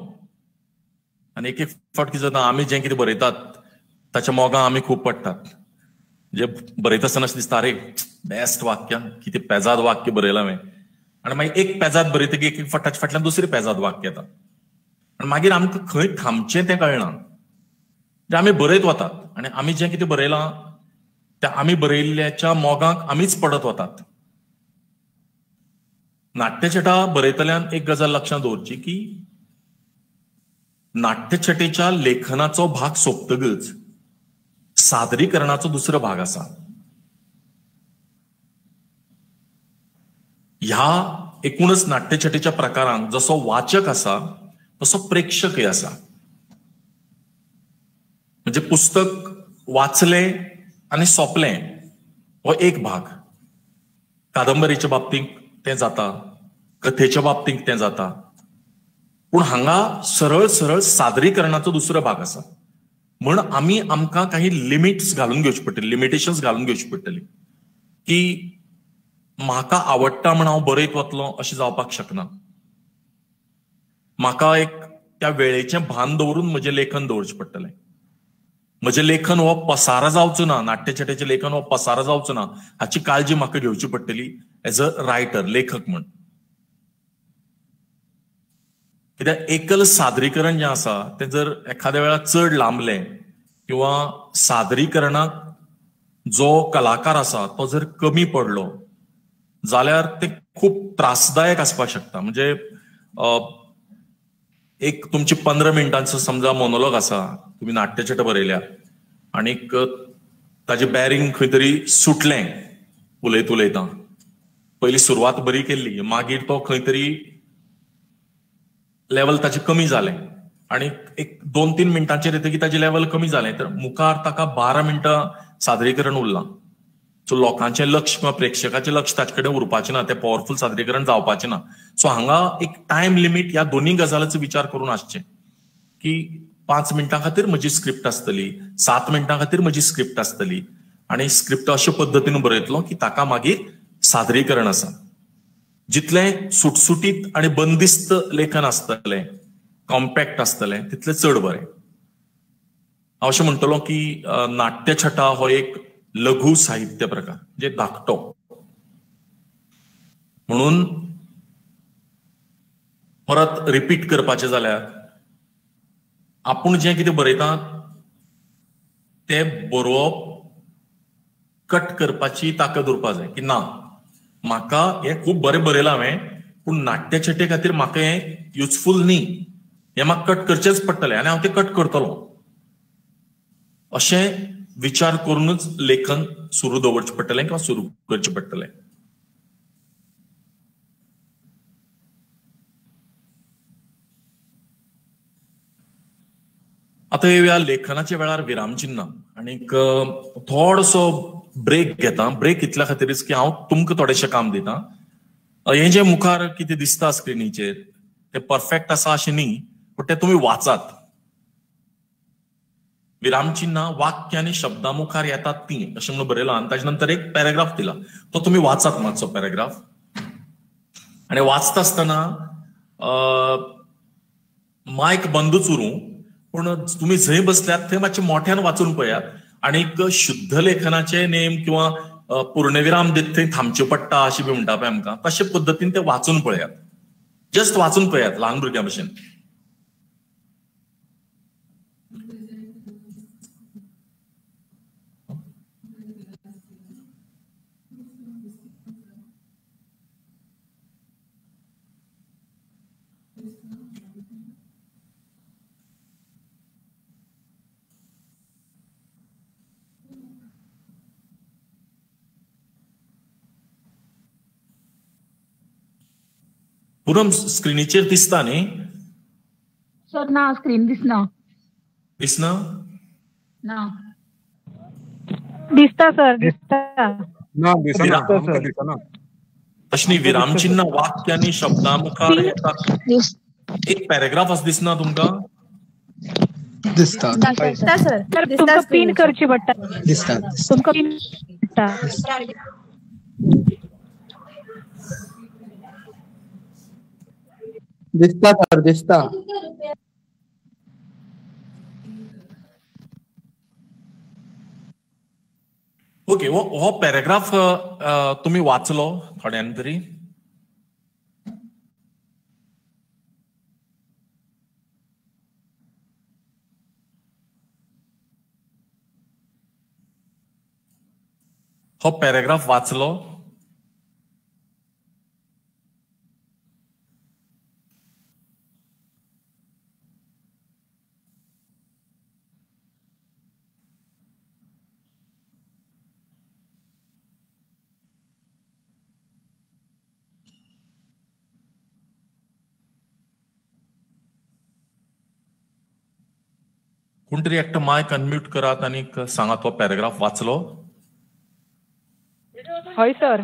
आनी एक एक फावट कितें जाता, आमी जें कितें बरयतात ताच्या मोगां आमी खूब पडटात. जे बरयता आसतना अशें दिसता, अरे बेस्ट वाक्य, कितें पेजाद वाक्य बरयलां हांवें, आनी मागीर एक पेजाद बरयतकीर एक एक फावट ताच्या फाटल्यान दुसरें पेजाद वाक्य येता आनी मागीर आमकां खंय थांबचें तें कळना. जे आमी बरयत वतात आनी आमी जें कितें बरयलां त्या आमी बरयल्ल्याच्या मोगाक आमीच पडत वतात. नाट्यछटा बरयतल्यान एक गजाल लक्षांत दवरची की नाट्यछटेच्या लेखनाचो भाग सोंपतकच सादरीकरणाचो दुसरो भाग आसा. ह्या एकूणच नाट्यछटेच्या प्रकारांत जसो वाचक आसा तसो प्रेक्षकय आसा. म्हणजे पुस्तक वाचलें आनी सोंपलें हो एक भाग. कादंबरीच्या बाबतींत तें जाता, कथेच्या बाबतींत तें जाता, पूण हांगा सरळ सरळ सादरीकरणाचो दुसरो भाग आसा. म्हण आमी आमकां काही लिमिट्स घालून घेवची पडटली, लिमिटेशन्स घालून घेवची पडटली की म्हाका आवडटा म्हण हांव बरयत वतलो अशें जावपाक शकना. म्हाका एक त्या वेळेचें भान दवरून म्हजें लेखन दवरचें पडटलें. म्हजें लेखन हो पसारा जावचो ना, नाट्यछटेचें लेखन हो पसारा जावचो ना हाची काळजी म्हाका घेवची पडटली एज अ रायटर, लेखक म्हण. कित्याक एकल सादरीकरण जें आसा तें जर एखाद्या वेळार चड लांबलें किंवा सादरीकरणाक जो कलाकार आसा तो जर कमी पडलो जाल्यार तें खूब त्रासदायक आसपाक शकता. म्हणजे एक तुमची 15 मिनटांचो समजा मोनोलॉग आसा, तुमी नाट्यछटा बरयल्या आनीक ताजें बॅरींग खंय तरी सुटलें उलयत उलयता, पयली सुरवात बरी केल्ली, मागीर तो खंय तरी लेवल ताचें कमी जालें आनी एक 2-3 मिनटांचेर येतकीर ताचें लेवल कमी जालें तर मुखार ताका 12 मिनटां सादरीकरण उरलां. सो लोकांचें लक्ष किंवा प्रेक्षकाचें लक्ष ताचे कडेन उरपाचें ना, तें पॉवरफूल सादरीकरण जावपाचें ना. सो हांगा एक टायम लिमीट ह्या दोनूय गजालीचो विचार करून आसचें की 5 मिनटां खातीर म्हजी स्क्रिप्ट आसतली, 7 मिनटां खातीर म्हजी स्क्रिप्ट आसतली आनी स्क्रिप्ट अशे पद्दतीन बरयतलो की ताका मागीर सादरीकरण आसा. जितलें सुटसुटीत आनी बंदिस्त लेखन आसतलें, कॉम्पॅक्ट आसतलें, तितलें चड बरें. हांव अशें म्हणटलो की नाट्यछटा हो एक लघु साहित्य प्रकार, म्हणजे धाकटो, म्हणून परत रिपीट करपाचें जाल्यार आपूण जें कितें बरयता तें बरोवप कट करपाची ताकद उरपा जाय की ना म्हाका हें खूब बरें बरयलां हांवें, पूण नाट्यछटे खातीर म्हाका हें युजफूल न्ही, हें म्हाका कट करचेंच पडटलें आनी हांव तें कट करतलो, अशें विचार करूनच लेखन सुरू दवरचें पडटलें किंवा सुरू करचें पडटलें. आतां येवया लेखनाच्या वेळार विरामचिन्नां आनीक थोडोसो ब्रेक घेता. ब्रेक इतल्या खातीरच की हांव तुमकां थोडेशें काम दिता. हें जें मुखार कितें दिसता स्क्रिनीचेर तें परफेक्ट आसा अशें न्ही, पूण तें तुमी वाचात. विरामचिन्नां वाक्य आनी शब्दां मुखार येतात तीं अशें म्हणून बरयलां आनी ताजे नंतर एक पॅराग्राफ दिला, तो तुमी वाचात मातसो पॅराग्राफ. आनी वाचता आसतना मायक बंदूच उरूं, पूण तुमी जंय बसल्यात थंय मातशें मोठ्यान वाचून पळयात आनी शुद्ध लेखनाचे नेम किंवा पूर्णविराम दीत थंय थांबचें पडटा अशें बी म्हणटा पळय आमकां, तशे पद्दतीन ते वाचून पळयात, जस्ट वाचून पळयात ल्हान भुरग्यां भशेन. पुरम स्क्रीनीचेर दिसता न्ही
सर? ना, स्क्रीन दिसना.
दिसना?
ना.
दिसता सर, दिसता.
ना, दिसना, दिसना.
तशें न्ही, विरामचिन्ह वाक्य आनी शब्दां मुखार येतात. एक पॅराग्राफ असो दिसना तुमकां?
दिसता
सर. तुमकां पिन करची पडटा.
दिसता.
तुमकां पिन. दिसता.
दिसता सर, दिसता.
ओके, हो पॅराग्राफ तुम्ही वाचलो थोड्यान तरी? हो पॅराग्राफ वाचलो? कोणतरी एकटो मायक अनम्यूट करात आनी सांगात हो पॅराग्राफ वाचलो?
हय सर.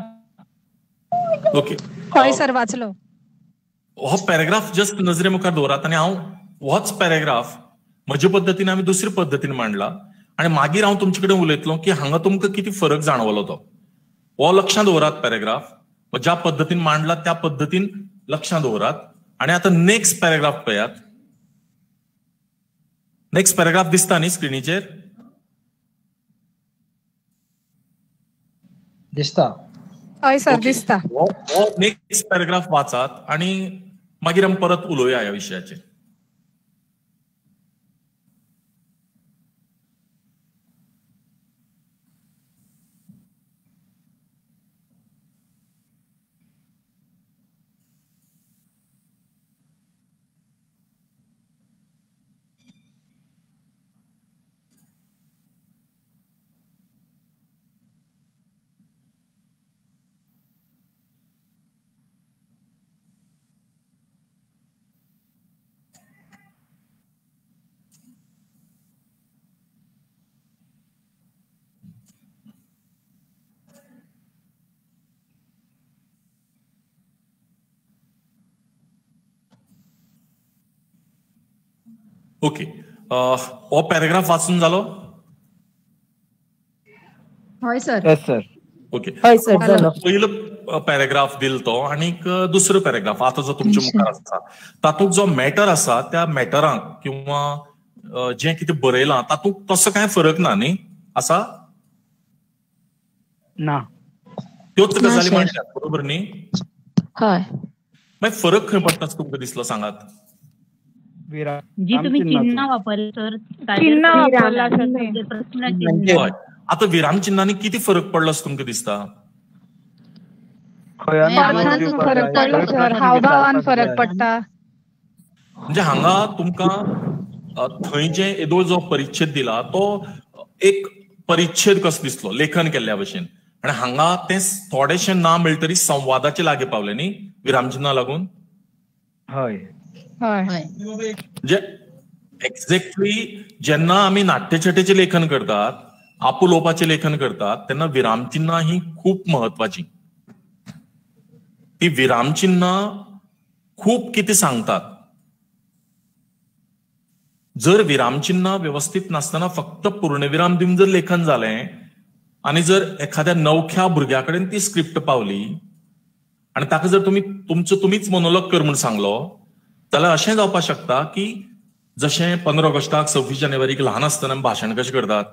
ओके,
हय सर वाचलो.
हो पॅराग्राफ जस्ट नजरे मुखार दवरात आनी हांव होच पॅराग्राफ म्हजे पद्दतीन आमी दुसरे पद्दतीन मांडला आनी मागीर हांव तुमचे कडेन उलयतलो की हांगा तुमकां कितें फरक जाणवलो तो. हो लक्षांत दवरात पॅराग्राफ, ज्या पद्दतीन मांडला त्या पद्दतीन लक्षांत दवरात. आनी आतां नेक्स्ट पॅराग्राफ पळयात. नेक्स्ट पॅराग्राफ दिसता न्ही स्क्रिनीचेर?
दिसता.
हय सर दिसता.
नेक्स्ट पॅराग्राफ वाचात आणि मागीर आमी परत उलोवया ह्या विशयाचेर. ओके, हो पॅराग्राफ वाचून जालो?
हय सर.
Yes sir.
Okay,
हय सर जालो.
पयलो पॅराग्राफ दिल तो आनीक दुसरो पॅराग्राफ आतां जो तुमच्या मुखार आसा तातूंत जो मॅटर आसा त्या मॅटरांक किंवा जें कितें बरयलां तातूंत तसो कांय फरक ना न्ही? आसा
ना,
त्योच गजाली मांडल्यात बरोबर न्ही?
हय.
मागीर फरक खंय पडटा तुमकां दिसलो सांगात?
जी तुम्ही चिन्ह वापरली सर,
चिन्ह वापरला सर.
आता विरामचिन्हांनी किती फरक पडलो असो तुमकां दिसता?
फरक पडलो सर, हावभावान फरक पडटा.
म्हणजे हांगा तुमकां थंय जे येदोळ जो परिच्छेद दिला तो एक परिच्छेद कसो दिसलो लेखन केल्ल्या भशेन, आनी हांगा तें थोडेशें ना मेळटरी संवादाचे लागीं पावलें न्ही विरामचिन्हा लागून?
हय.
म्हणजे एक्झॅक्टली जेन्ना आमी नाट्यछटेचें लेखन करतात, आपुलोवपाचें लेखन करतात तेन्ना विरामचिन्हां ही खूब म्हत्वाची. ती विरामचिन्हां खूब कितें सांगतात. जर विरामचिन्हां व्यवस्थीत नासतना फक्त पूर्णविराम दिवन जर लेखन जालें आनी जर एखाद्या नवख्या भुरग्या कडेन ती स्क्रिप्ट पावली आनी ताका जर तुमी तुमचो तुमीच मोनोलॉग कर म्हूण सांगलो जाल्यार अशें जावपाक शकता की जशें 15 ऑगस्टाक 26 जानेवारीक ल्हान आसतना आमी भाशण कशें करतात,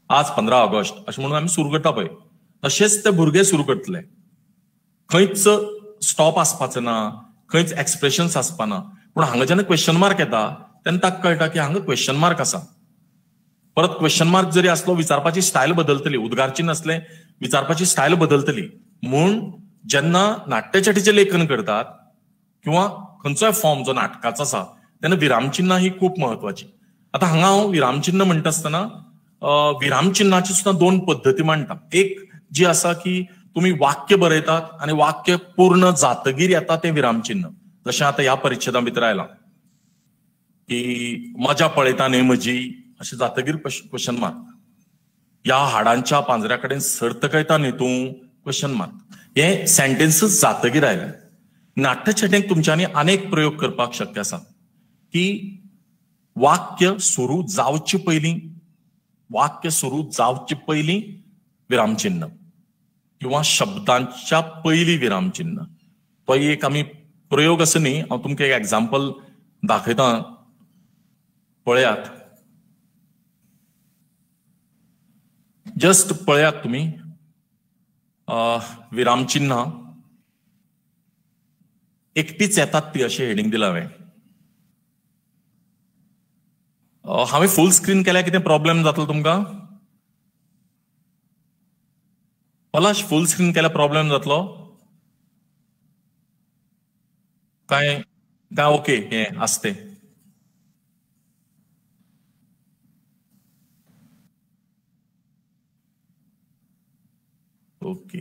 आज 15 ऑगस्ट अशें म्हणून आमी सुरू करता पळय, तशेंच ते भुरगे सुरू करतले. खंयच स्टॉप आसपाचो ना, खंयच एक्सप्रेशन्स आसपाना. पूण हांगा जेन्ना क्वेश्चन मार्क येता तेन्ना ताका कळटा की हांगा क्वेश्चन मार्क आसा. परत क्वेश्चन मार्क जरी आसलो विचारपाची स्टायल बदलतली, उद्गारचिन्ह आसलें विचारपाची स्टायल बदलतली. म्हूण जेन्ना नाट्यछटेचें लेखन करतात किंवा खंयचोय फॉर्म जो नाटकाचो आसा तेन्ना विरामचिन्हां ही खूब म्हत्वाची. आतां हांगा हांव विरामचिन्ह म्हणटा आसतना विरामचिन्हाची सुद्दां दोन पद्दती मांडटा. एक जी आसा की तुमी वाक्य बरयतात आनी वाक्य पूर्ण जातगीर येता तें विरामचिन्ह, जशें आतां ह्या परिच्छेदा भितर आयलां की मजा पळयता न्ही म्हजी अशें जातगीर क्वेश्चन मार्क, ह्या हाडांच्या पांजऱ्या कडेन सर्त कळटा न्ही तूं क्वेश्चन मार्क, हे सेंटेन्सीस जातगीर आयले. नाट्यछटेक तुमच्यांनी अनेक प्रयोग करपाक शक्य आसा की वाक्य सुरू जावचे पयलीं, वाक्य सुरू जावचे पयलीं विरामचिन्ह किंवा शब्दांच्या पयलीं विरामचिन्ह. तो एक आमी प्रयोग असो न्ही, हांव तुमकां एक एग्जाम्पल दाखयता, पळयात, जस्ट पळयात तुमी. विरामचिन्ह एकटीच येतात ती अशें हेडिंग दिलां हांवें. हांवें फूल स्क्रीन केल्यार कितें प्रॉब्लेम जातलो तुमकां? पलाश, फूल स्क्रीन केल्यार प्रॉब्लेम जातलो काय? काय ओके हें आसतें? ओके,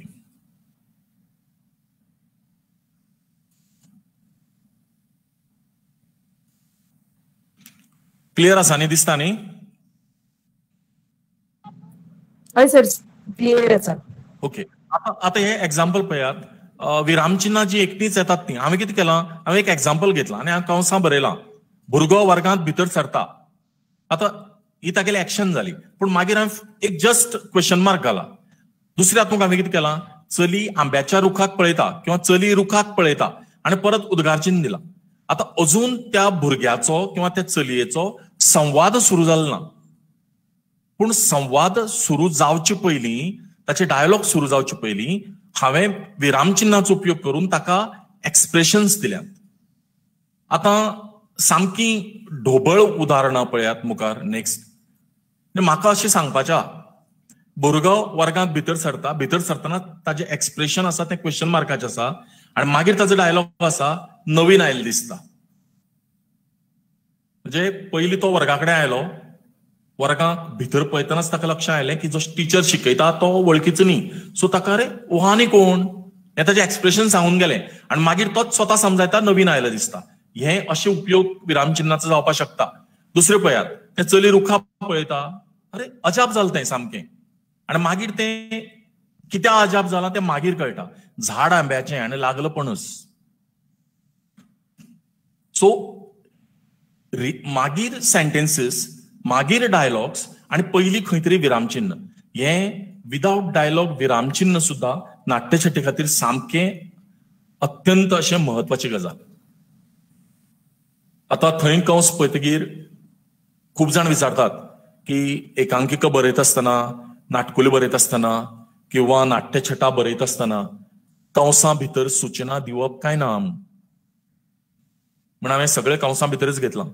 क्लियर आसा न्ही, दिसता न्ही?
हय सर, क्लियर आसा.
ओके, आतां हे एग्जाम्पल पळयात. विरामचिन्हां जी एकटीच येतात ती हांवें कितें केलां, हांवें एक एग्जाम्पल घेतलां आनी हांवें कंसां बरयलां, भुरगो वर्गांत भितर सरता. आतां ही तागेली एक्शन जाली, पूण मागीर हांवें एक जस्ट क्वेश्चन मार्क घाला. दुसऱ्या हातूंत हांवें कितें केलां, चली आंब्याच्या रुखाक पळयता किंवा चली रुखाक पळयता आनी परत उद्गार चिन्ह दिलां. आतां अजून त्या भुरग्याचो किंवा त्या चलयेचो संवाद सुरू जालो ना, पूण संवाद सुरू जावचे पयलीं, ताचे डायलॉग सुरू जावचे पयलीं हांवें विरामचिन्हाचो उपयोग करून ताका एक्सप्रेशन्स दिल्यात. आतां सामकी ढोबळ उदाहरणां पळयात मुखार. नेक्स्ट, म्हाका अशें सांगपाचें, भुरगो वर्गांत भितर सरता, भितर सरतना ताजें एक्सप्रेशन आसा तें क्वेश्चन मार्काचें आसा आनी मागीर ताजो डायलॉग आसा नवीन आयिल्लो दिसता. म्हणजे पयलीं तो वर्गा कडेन आयलो, वर्गाक भितर पळयतनाच ताका लक्षांत आयलें की जो टिचर शिकयता तो वळखीचो न्ही, सो ताका अरे हो आनी कोण हें ताजें एक्सप्रेशन सांगून गेलें आनी मागीर तोच स्वता समजायता नवीन आयलो दिसता. हें अशें उपयोग विरामचिन्हाचो जावपाक शकता. दुसरें पळयात, तें चली रुखा पळयता, अरे अजाप जालें तें सामकें, आनी मागीर तें कित्याक अजाप जालां तें मागीर कळटा, झाड आंब्याचें आनी लागलो पणस. सो मागीर सेंटेन्सीस, मागीर डायलॉग्स आनी पयलीं खंय तरी विरामचिन्ह. हें विदावट डायलॉग विरामचिन्ह सुद्दां नाट्यछटे खातीर सामकें अत्यंत अशें म्हत्वाची गजाल. आतां थंय कंस पळयतकीर खूब जाण विचारतात की एकांकिका बरयता आसतना, नाटकुली बरयता आसतना किंवा नाट्यछटा बरयता आसतना कंसां भितर सुचना दिवप काय ना म्हण हांवें सगळे कंसां भितरच घेतलां.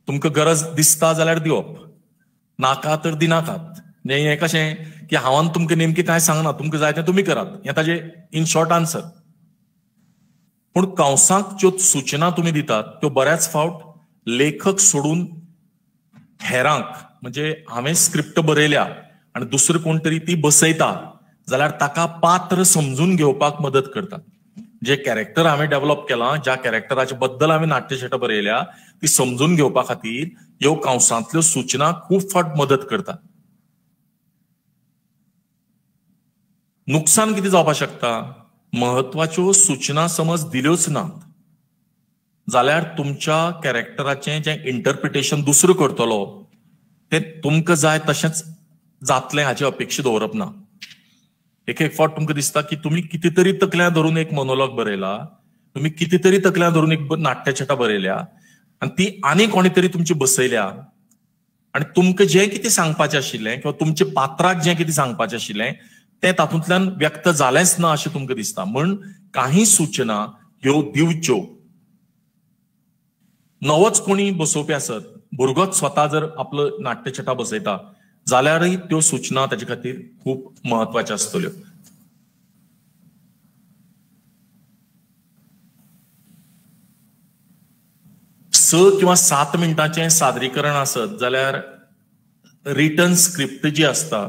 तुमकां गरज दिसता जाल्यार दिवप, नाका तर दिनाकात. हें कशें की हांवें तुमकां नेमकें कांय सांगना, तुमकां जाय तें तुमी करात, हें ताजें इन शॉर्ट आन्सर. पूण कंसांक ज्यो सुचना तुमी दितात त्यो बऱ्याच फावट लेखक सोडून हेरांक, म्हणजे हांवें स्क्रिप्ट बरयल्या आनी दुसरो कोण तरी ती बसयता जाल्यार ताका पात्र समजून घेवपाक मदत करता. जे कॅरेक्टर हांवें डेव्हलप केलां, ज्या कॅरेक्टराच्या बद्दल हांवें नाट्यछटा बरयल्या ती समजून घेवपा खातीर ह्यो कंसांतल्यो सुचना खूब फावट मदत करता. नुकसान कितें जावपाक शकता, म्हत्वाच्यो सुचना समज दिल्योच नात जाल्यार तुमच्या कॅरेक्टराचें जें इंटरप्रिटेशन दुसरो करतलो तें तुमकां जाय तशेंच जातलें हाची अपेक्षा दवरप ना. एक एक फावट तुमकां दिसता की तुमी कितें तरी तकल्यां धरून एक मोनोलॉग बरयला, तुमी कितें तरी तकल्यां धरून एक नाट्यछटा बरयल्या आनी ती आनी कोणी तरी तुमची बसयल्या आनी तुमकां जें कितें सांगपाचें आशिल्लें किंवा तुमच्या पात्राक जें कितें सांगपाचें आशिल्लें तें तातूंतल्यान व्यक्त जालेंच ना अशें तुमकां दिसता. म्हण काही सुचना ह्यो दिवच्यो. नवोच कोणी बसोवपी आसत, भुरगोच स्वता जर आपलो नाट्यछटा बसयता जाल्यारय त्यो सुचना ताजे खातीर खूब म्हत्वाच्यो आसतल्यो. 6 किंवा 7 मिनटांचें सादरीकरण आसत जाल्यार रिटर्न स्क्रिप्ट जी आसता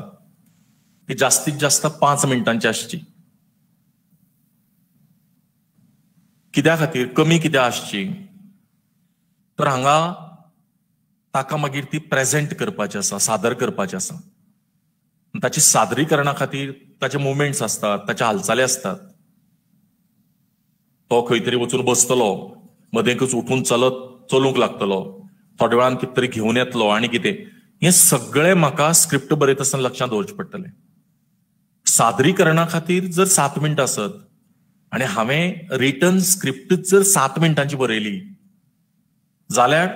ती जास्तीत जास्त 5 मिनटांची आसची. कित्या खातीर कमी कित्याक आसची, तर हांगा ताका मागीर ती प्रेजेंट करपाची आसा, सादर करपाची आसा. ताची सादरीकरणा खातीर ताचे मुवमेंट्स आसतात, ताचे हालचाली आसतात. तो खंय तरी वचून बसतलो, मदेंकच उठून चलत चलूंक लागतलो, थोड्या वेळान कितें तरी घेवन येतलो आनी कितें. हें सगळें म्हाका स्क्रिप्ट बरयता आसतना लक्षांत दवरचें पडटलें. सादरीकरणा खातीर जर 7 मिनटां आसत आनी हांवें रिटर्न स्क्रिप्ट जर 7 मिनटांची बरयली जाल्यार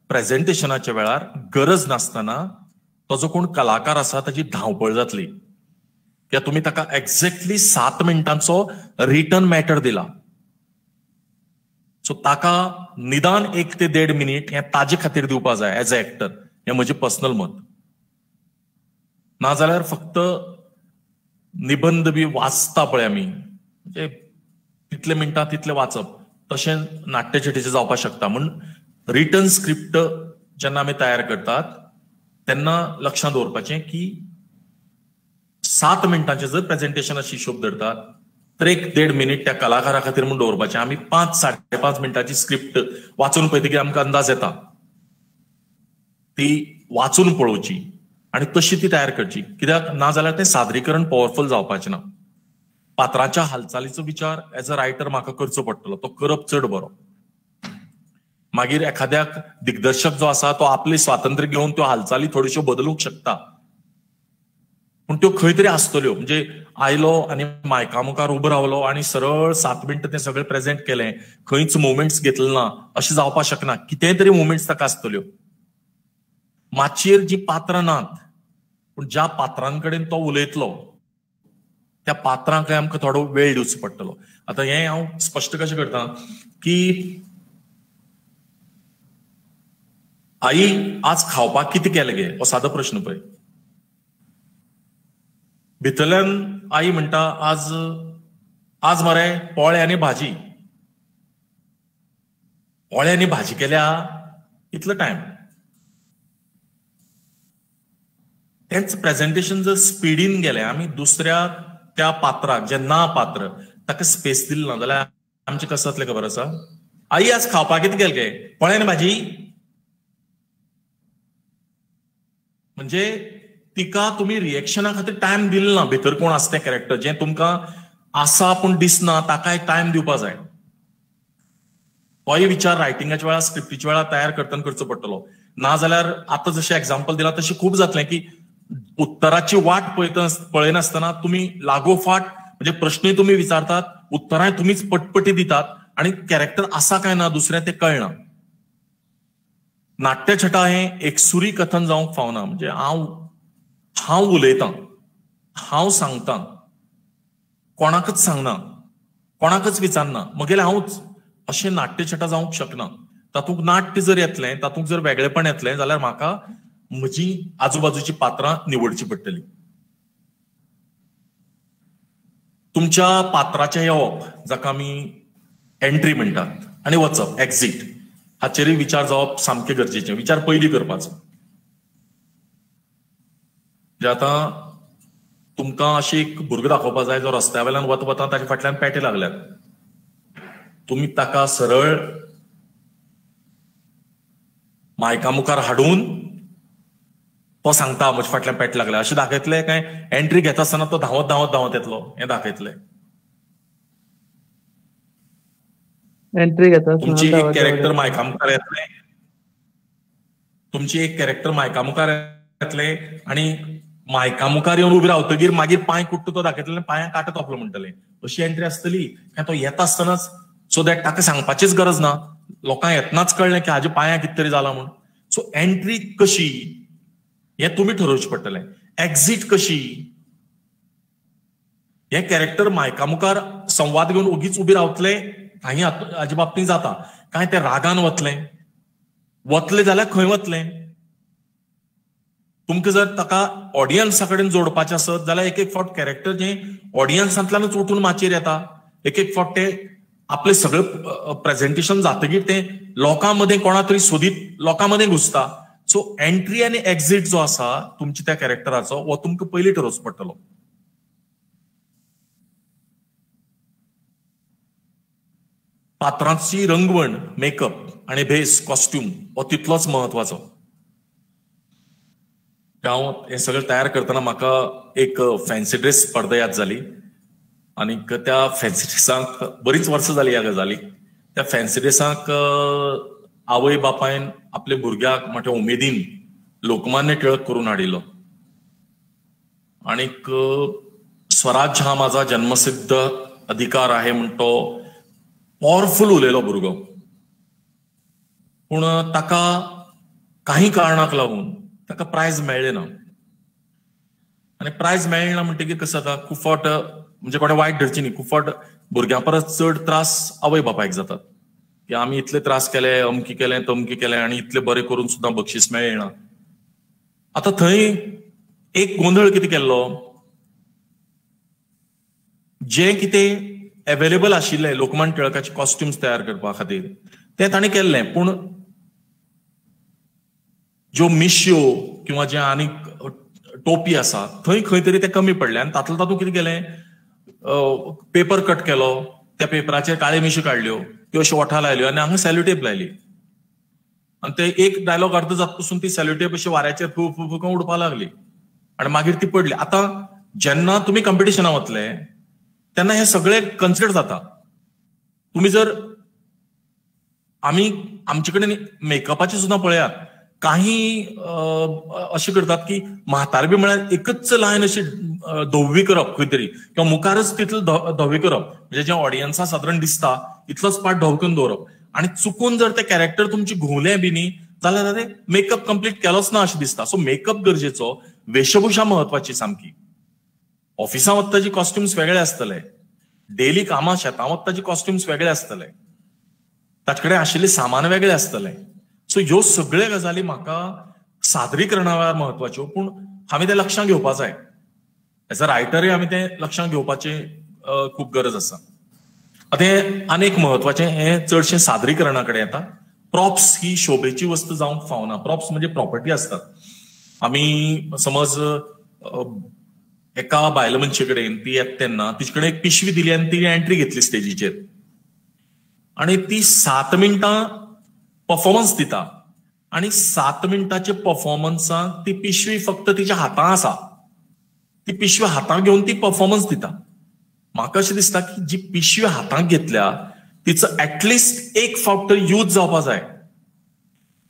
प्रेजेंटेशनाच्या वेळार गरज नासतना तो जो कोण कलाकार आसा ताची धांवपळ जातली. कित्याक तुमी ताका एक्झॅक्टली 7 मिनटांचो रिटर्न मॅटर दिला. सो ताका निदान 1 ते 1.5 मिनीट हें ताजे खातीर दिवपा जाय एज अ एक्टर. हें म्हजें पर्सनल मत. नाजाल्यार फक्त निबंद बी वाचता पळय आमी, म्हणजे तितले मिनटां तितले वाचप, तशें नाट्यछटेचें जावपाक शकता. म्हूण रिटर्न स्क्रिप्ट जेन्ना आमी तयार करतात तेन्ना लक्षांत दवरपाचें की 7 मिनटांचें जर प्रेजेंटेशन अशी हिशोब धरतात तर 1 1.5 मिनीट त्या कलाकारा खातीर म्हूण दवरपाचें. आमी 5 5.5 मिनटांची स्क्रिप्ट वाचून पळयतकीर आमकां अंदाज येता, ती वाचून पळोवची आनी तशी ती तयार करची. कित्याक ना जाल्यार तें सादरीकरण पॉवरफुल जावपाचें ना. पात्राच्या हालचालीचो विचार एज अ रायटर म्हाका करचो पडटलो, तो करप चड बरो. मागीर एखाद्याक दिग्दर्शक जो आसा तो आपले स्वातंत्र्य घेवन त्यो हालचाली थोड्योश्यो बदलूंक शकता, पूण त्यो खंय तरी आसतल्यो. म्हणजे आयलो आनी मायका मुखार उबो रावलो आनी सरळ 7 मिनटां तें सगळें प्रेजेंट केलें, खंयच मुवमेंट्स घेतले ना, अशें जावपाक शकना. कितेंय तरी मुवमेंट्स ताका आसतल्यो. माचयेर जी पात्रां नात पूण ज्या पात्रांकडेन तो उलयतलो त्या पात्रांक आमकां थोडो वेळ दिवचो पडटलो. आतां हें हांव स्पश्ट कशें करता की आई आज खावपाक कितें केलें गे, हो सादो प्रश्न पळय. भितरल्यान आई म्हणटा आज आज मरे पोळे आनी भाजी, पोळे आनी भाजी केल्या इतलो टायम. तेंच प्रेजेंटेशन जर स्पिडीन गेलें, आमी दुसऱ्या त्या पात्राक जें ना पात्र ताका स्पेस दिली ना जाल्यार आमचें कशें जातलें खबर आसा? आई आज खावपाक कितें केलें गे, पोळे आनी भाजी. म्हणजे तिका तुमी रिएक्शना खातीर टायम दिलो ना. भितर कोण आसा तें कॅरेक्टर जें तुमकां आसा पूण दिसना ताकाय टायम दिवपा जाय. तोय विचार रायटिंगाच्या वेळार स्क्रिप्टीच्या वेळार तयार करतना करचो पडटलो. नाजाल्यार आतां जशें एग्जाम्पल दिलां तशें खूब जातलें की उत्तराची वाट पळयनासतना तुमी लागोफाट म्हणजे प्रश्नूय तुमी विचारतात, उत्तरांय तुमीच पटपटी दितात आनी कॅरेक्टर आसा काय ना दुसरें तें कळना. नाट्यछटा हें एकसुरी कथन जावंक फावना. म्हणजे हांव उलयतां, हांव सांगतां, कोणाकच सांगना, कोणाकच विचारना, म्हगेलें हांवूच, अशें नाट्यछटा जावंक शकना. तातूंत नाट्य जर येतलें, तातूंत जर वेगळेपण येतलें जाल्यार म्हाका म्हजी आजूबाजूची पात्रां निवडची पडटली. तुमच्या पात्राचें येवप जाका आमी एंट्री म्हणटात आनी वचप एक्झीट हाचेरूय विचार जावप सामकें गरजेचें. विचार पयलीं करपाचो. म्हणजे आतां तुमकां अशी एक भुरगो दाखोवपा जाय जो रस्त्या वयल्यान वता वता ताच्या फाटल्यान पेटे लागल्यात, तुमी ताका सरळ मायका मुखार हाडून तो सांगता म्हज्या फाटल्यान पेट लागल्या अशें दाखयतले काय एंट्री घेता आसतना तो धांवत धांवत धांवत येतलो हें दाखयतले?
एंट्री घेता
तुमची एक कॅरेक्टर मायका मुखार येतलें, तुमची एक कॅरेक्टर मायका मुखार येतलें आनी मायका मुखार येवन उबी रावतगीर मागीर पांय कुट्टो तो दाखयतले, पांयांक कांटो तोपलो म्हणटले, अशी एंट्री आसतली काय तो येता आसतनाच सो that ताका सांगपाचीच गरज ना, लोकांक येतनाच कळ्ळें की हाजे पांयांक कितें तरी जालां म्हूण. सो एंट्री कशी हें तुमी ठरोवचें पडटलें. एक्झीट कशी हें कॅरेक्टर मायका मुखार संवाद घेवन ओगीच उबी रावतले काही हाजे बाबतींत जाता काय ते रागान वतलें, वतलें जाल्यार खंय वतलें? तुमकां जर ताका ऑडियन्सा कडेन जोडपाचें आसत जाल्यार एक एक फावट कॅरेक्टर जें ऑडियन्सांतल्यानूच उठून माचयेर येता, एक एक फावट ते आपलें सगळें प्रेजेंटेशन जातकीर तें लोकां मदें कोणा तरी सोदीत लोकां मदें घुसता. सो एंट्री आनी एक्झीट जो आसा तुमच्या त्या कॅरेक्टराचो हो तुमकां पयलीं ठरोवचो पडटलो. पात्रांची रंगवण, मेकअप आनी भेस, कॉस्ट्यूम हो तितलोच म्हत्वाचो. हांव हें सगळें तयार करतना म्हाका एक फॅन्सी ड्रेस स्पर्धा याद जाली आनीक त्या फॅन्सी ड्रेसांक बरीच वर्सां जाली ह्या गजालीक. त्या फॅन्सी ड्रेसांक आवय बापायन आपल्या भुरग्याक मोठ्या उमेदीन लोकमान्य टिळक करून हाडिल्लो आणीक स्वराज्य हा माझा जन्मसिद्ध अधिकार आहे म्हण तो पॉवरफूल उलयलो भुरगो. पूण ताका काही कारणाक लागून ताका प्रायज मेळ्ळें ना. आनी प्रायज मेळ्ळें ना म्हणटकीर कसो जाता, खूब फावट म्हणजे कोणें वायट धरची न्ही, खूब फावट भुरग्यां परस चड त्रास आवय बापायक जातात की आमी इतले त्रास केले, अमकी केलें तमकी केलें आनी इतले बरें करून सुद्दां बक्षीस मेळ्ळें ना. आतां थंय एक गोंदळ कितें केल्लो, जें कितें एवेलेबल आशिल्लें लोकमान्य टिळकाचे कॉस्ट्युम्स तयार करपा खातीर तें ताणें केल्लें, पूण ज्यो मिश्यो किंवा जे आनीक टोपी आसा थंय खंय तरी तें कमी पडलें. आनी तातूंत तातूंत कितें केलें, पेपर कट केलो, त्या पेपराचेर काळे मिश्यो काडल्यो, त्यो अश्यो ओठा लायल्यो आनी हांगा सेल्युटेप लायली. आनी ते एक डायलॉग अर्द जात पसून ती सेल्युटेप अशी वाऱ्याचेर फू फू फू उडपाक लागली आनी मागीर ती पडली. आतां जेन्ना तुमी कंपिटिशनाक वतले तेन्ना हे सगळे कन्सिडर जाता. तुमी जर आमी आमचे कडेन मेकअपाचे सुद्दां पळयात, काही अशें करतात की म्हातार बी म्हळ्यार एकच लायन अशी धवी करप खंय तरी किंवा मुखारच तितलो धवी करप, म्हणजे जें ऑडियन्सा सादारण दिसता इतलोच पार्ट धवो करून दवरप आनी चुकून जर ते कॅरेक्टर तुमची घुंवलें बी न्ही जाल्यार ते मेकअप कंप्लीट केलोच ना अशें दिसता. सो मेकअप गरजेचो, वेशभूषा म्हत्वाची सामकी. ऑफिसां वता जी कॉस्ट्युम्स वेगळे आसतले, डेली कामां शेतां वता जी कॉस्ट्युम्स वेगळे आसतले, ताचे कडेन आशिल्लें सामान वेगळें आसतलें. सो ह्यो सगळे गजाली म्हाका सादरीकरणा वेळार म्हत्वाच्यो, पूण हांवें तें लक्षांत घेवपा जाय. एज अ रायटरूय आमी तें लक्षांत घेवपाची खूब गरज आसा. आतां हें आनी एक म्हत्वाचें, हें चडशें सादरीकरणा कडेन येता. प्रॉप्स ही शोभेची वस्तू जावंक फावना. प्रॉप्स म्हणजे प्रॉपर्टी आसतात. आमी समज एका बायल मनशे कडेन ती येता तेन्ना तिचे कडेन एक पिशवी दिली आनी ती एंट्री घेतली स्टेजीचेर आनी ती 7 मिनटां परफॉर्मन्स दिता आनी 7 मिनटाचे परफॉर्मन्साक ती पिशवी फक्त तिच्या हातां आसा, ती पिशवी हातां घेवन ती परफॉर्मन्स दिता. म्हाका अशें दिसता की जी पिशवी हातांत घेतल्या तिचो एटलिस्ट एक फावट तरी यूज जावपा जाय,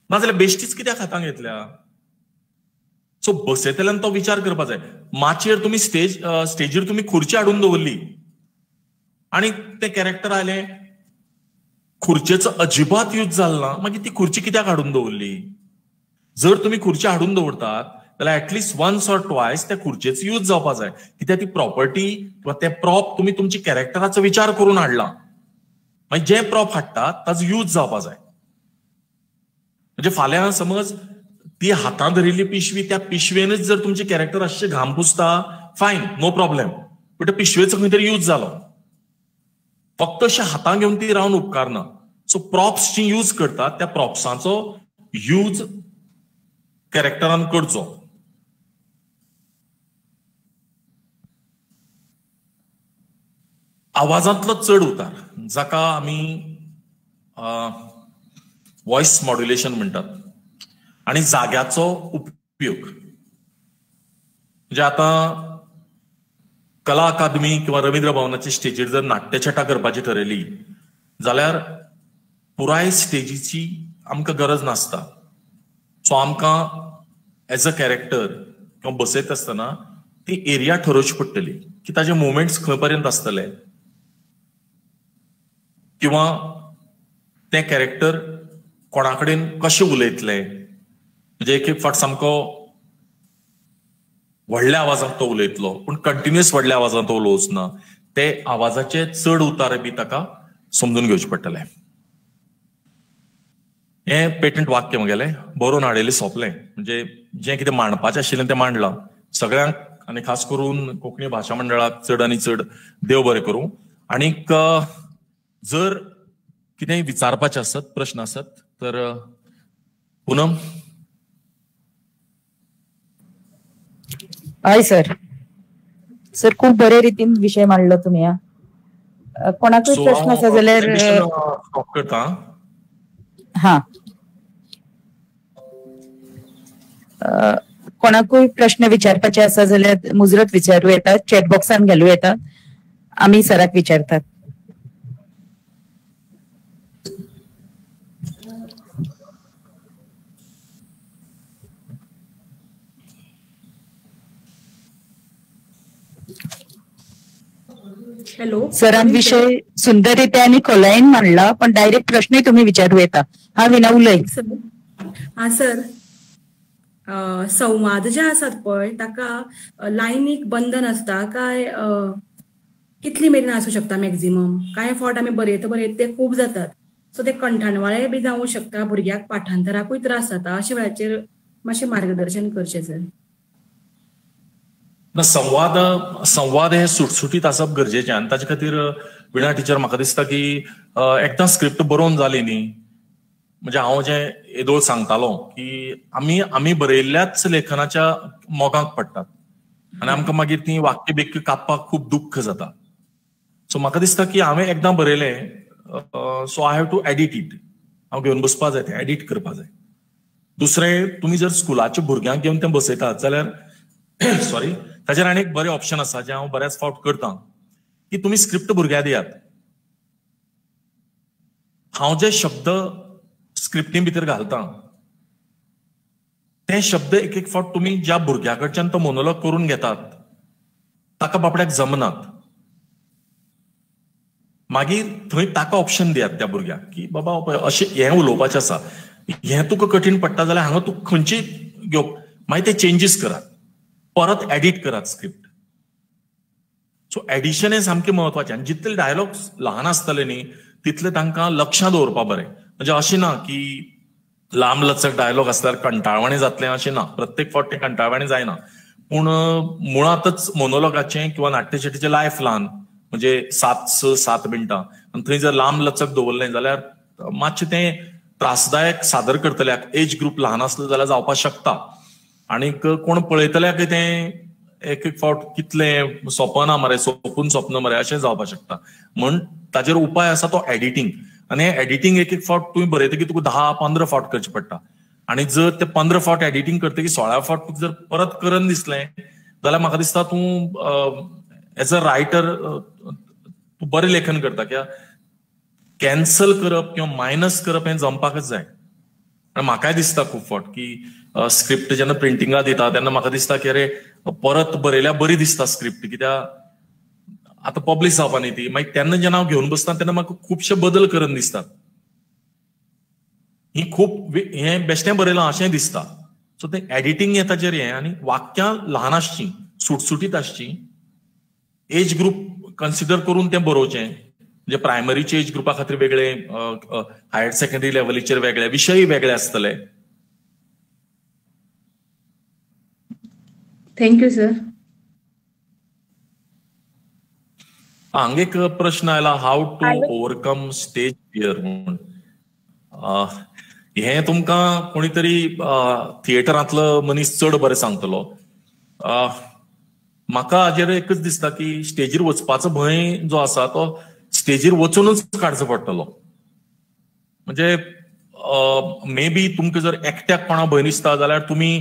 नाजाल्यार बेश्टीच कित्याक हातांत घेतल्या. सो बसयतल्यान तो विचार करपा जाय. माचयेर तुमी स्टेजीर तुमी खुर्ची हाडून दवरली आनी तें कॅरेक्टर आयलें, खुर्चेचो अजिबात यूज जालो ना, मागीर ती खुर्ची कित्याक हाडून दवरली. जर तुमी खुर्ची हाडून दवरतात जाल्यार एटलिस्ट वन्स ऑर twice त्या खुर्चेचो यूज जावपा जाय, कित्याक ती प्रॉपर्टी किंवा ते प्रॉप तुमी तुमच्या कॅरेक्टराचो विचार करून हाडला. मागीर जे प्रॉप हाडटात ताचो यूज जावपा जाय. म्हणजे फाल्यां समज ती हातां धरिल्ली पिशवी, त्या पिशवेनच जर तुमचे कॅरेक्टर अशें घाम पुसता, फायन, नो प्रॉब्लेम, पूण त्या पिशवेचो खंय तरी यूज जालो. फक्त अशें हातां घेवन ती रावन उपकारना. सो प्रॉप्स जी यूज करतात त्या प्रॉप्सांचो यूज कॅरेक्टरान करचो. आवाजांतलो चड उतार, जाका आमी वॉयस मॉड्युलेशन म्हणटात, आनी जाग्याचो उपयोग. म्हणजे आतां कला अकादमी किंवा रवींद्र भवनाचे स्टेजीर जर नाट्यछटा करपाची ठरयली जाल्यार पुराय स्टेजीची आमकां गरज नासता. सो आमकां एज अ कॅरेक्टर किंवा बसयता आसतना ती एरिया ठरोवची पडटली की ताजे मुवमेंट्स खंय पर्यंत आसतले किंवा तें कॅरेक्टर कोणा कडेन कशें उलयतलें. म्हणजे एक एक फावट सामको व्हडल्या आवाजांत तो उलयतलो, पूण कंटिन्युअस व्हडल्या आवाजांत तो उलोवच ना. ते आवाजाचे चड उतारे बी ताका समजून घेवचे पडटले. हें पेटंट वाक्य म्हगेलें बरोवन हाडिल्लें सोंपलें. म्हणजे जें कितें मांडपाचें आशिल्लें तें मांडलां सगळ्यांक, आनी खास करून कोंकणी भाशा मंडळाक चड आनी चड देव बरें करूं. आनीक जर कितेंय विचारपाचें आसत, प्रश्न आसत तर पुनम.
हय सर. सर खूब बरे रितीन विशय मांडलो तुमी. कोणाकूय प्रश्न आसा जाल्यार
करता.
हा, कोणाकूय प्रश्न विचारपाचे आसा जाल्यार मुजरत विचारू येता, चॅट बॉक्सान घालू येता, आमी सराक विचारतात.
हॅलो
सरान विशय सुंदर रित्या आनी खोलायेन मांडला, पण डायरेक्ट प्रश्नय तुमी विचारू येता. हा विना उलय.
हा सर, संवाद जे आसात पळय ताका लायनीक बंधन आसता काय कितली मेरेन आसूं शकता मॅक्झिमम? कांय फावट आमी बरयता बरयता ते खूब जातात, सो ते कंठाणवाळे बी जावूं शकता, भुरग्याक पाठांतराकूय त्रास जाता. अशे वेळाचेर मातशें मार्गदर्शन करचें सर.
ना, संवाद संवाद हे सुटसुटीत आसप गरजेचें आनी ताचे खातीर विणा टिचर म्हाका दिसता की एकदां स्क्रिप्ट बरोवन जाली न्ही, म्हणजे हांव जें येदोळ सांगतालो की आमी आमी बरयल्ल्याच लेखनाच्या मोगाक पडटात आनी आमकां मागीर ती वाक्य बिक्य कापपाक खूब दुख्ख जाता. सो म्हाका दिसता की हांवें एकदां बरयलें, so I have to edit it. हांव घेवन बसपा जाय, तें एडिट करपा जाय. दुसरें, तुमी जर स्कुलाच्या भुरग्यांक घेवन तें बसयतात जाल्यार सॉरी, ताचेर आनी एक बरें ऑप्शन आसा जें हांव बऱ्याच फावट करता की तुमी स्क्रिप्ट भुरग्यांक दियात. हांव जे शब्द स्क्रिप्टी भितर घालता ते शब्द एक एक फावट तुमी ज्या भुरग्या कडच्यान तो मोनोलॉग करून घेतात ताका बापड्याक जमनात. मागीर थंय ताका ऑप्शन दियात त्या भुरग्याक की बाबा अशें हें उलोवपाचें आसा, हें तुका कठीण पडटा जाल्यार हांगा तूं खंयची घेवप, मागीर ते चेंजीस करात, परत एडिट करात स्क्रिप्ट. सो एडिशन हें सामकें म्हत्वाचें आनी जितले डायलॉग्स ल्हान आसतले न्ही तितले तांकां लक्षां दवरपा बरें. म्हणजे अशें ना की लांब लचक डायलॉग आसल्यार कंटाळवाणें जातलें अशें ना, प्रत्येक फावट तें कंटाळवाणें जायना, पूण मुळांतच मोनोलॉगाचें किंवा नाट्यशेटीचें लायफ ल्हान, म्हणजे 7 6 7 मिनटां, आनी थंय जर लांब लचक दवरलें जाल्यार मातशें तें त्रासदायक सादर करतल्याक, एज ग्रूप ल्हान आसलो जाल्यार जावपाक शकता. आनीक कोण पळयतल्याक तें एक एक फावट कितलें सोंपना मरे, सोंपून सोंपना मरे अशें जावपाक शकता. म्हण ताचेर उपाय आसा तो एडिटींग. आनी हें एडिटींग एक एक फावट तुवें बरयतकीर तुका 10 15 फावट करचें पडटा आनी जर ते 15 फावट एडिटींग करतकीर 16 फावट तुका जर परत करन दिसलें जाल्यार म्हाका दिसता तूं एज अ रायटर तूं बरें लेखन करता. कित्याक कॅन्सल करप किंवा मायनस करप हें जमपाकच जाय. आनी म्हाकाय दिसता खूब फावट की स्क्रिप्ट जेन्ना प्रिंटिंगा दिता तेन्ना म्हाका दिसता की अरे परत बरयल्यार बरी दिसता स्क्रिप्ट, कित्याक आतां पब्लीश जावपा न्ही ती. मागीर तेन्ना जेन्ना हांव घेवन बसता तेन्ना म्हाका खुबशे बदल करन दिसतात, ही खूब हें बेश्टें बरयलां अशें दिसता. सो तें एडिटींग हें ताचेर हें, आनी वाक्यां ल्हान आसचीं, सुटसुटीत आसचीं, एज ग्रूप कन्सिडर करून तें बरोवचें. म्हणजे प्रायमरीचे एज ग्रुपा खातीर वेगळे, हायर सेकंडरी लेवलीचेर वेगळे, विशय वेगळे आसतले.
Thank you sir.
हांगा एक प्रश्न आयला, how to overcome stage fear म्हूण. हें तुमकां कोणी तरी थिएटरांतलो मनीस चड बरें सांगतलो. म्हाका हाजेर एकच दिसता की स्टेजीर वचपाचो भंय जो आसा तो स्टेजीर वचूनच काडचो पडटलो. म्हणजे मे बी तुमकां जर एकट्याक कोणा भंय दिसता जाल्यार तुमी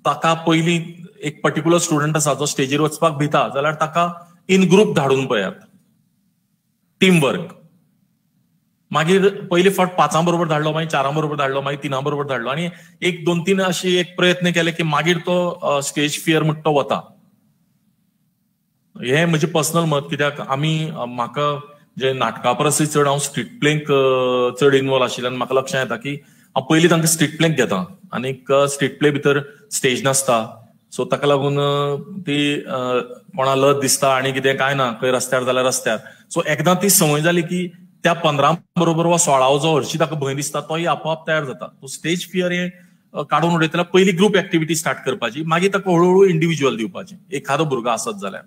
ताका पयलीं, एक पर्टिक्युलर स्टुडंट आसा जो स्टेजीर वचपाक भिता जाल्यार ताका इन ग्रूप धाडून पळयात, टीम वर्क. मागीर पयले फावट 5 बरोबर धाडलो, मागीर 4 बरोबर धाडलो, मागीर 3 बरोबर धाडलो, आनी 1 2 3 अशी एक प्रयत्न केले की मागीर तो स्टेज फियर म्हणटा तो वता. हें म्हजें पर्सनल मत, कित्याक आमी म्हाका जे नाटका परसय चड हांव स्ट्रीट प्लेंक चड इनवॉल्व आशिल्ल्यान म्हाका लक्षांत येता की हांव पयलीं तांकां स्ट्रीट प्लेंक घेता आनीक स्ट्रीट प्ले भितर स्टेज नासता, सो ताका लागून ती कोणा लज दिसता आनी कितें कांय ना, खंय रस्त्यार जाल्यार रस्त्यार. सो एकदां ती संवय जाली की त्या 15 बरोबर वा 16 जो हरशी ताका भंय दिसता तोय आपोआप तयार जाता. सो स्टेज फियर हें काडून उडयतल्यार पयली ग्रूप एक्टिविटी स्टार्ट करपाची, मागीर ताका हळूहळू इंडिविज्युअल दिवपाचें एखादो भुरगो आसत जाल्यार.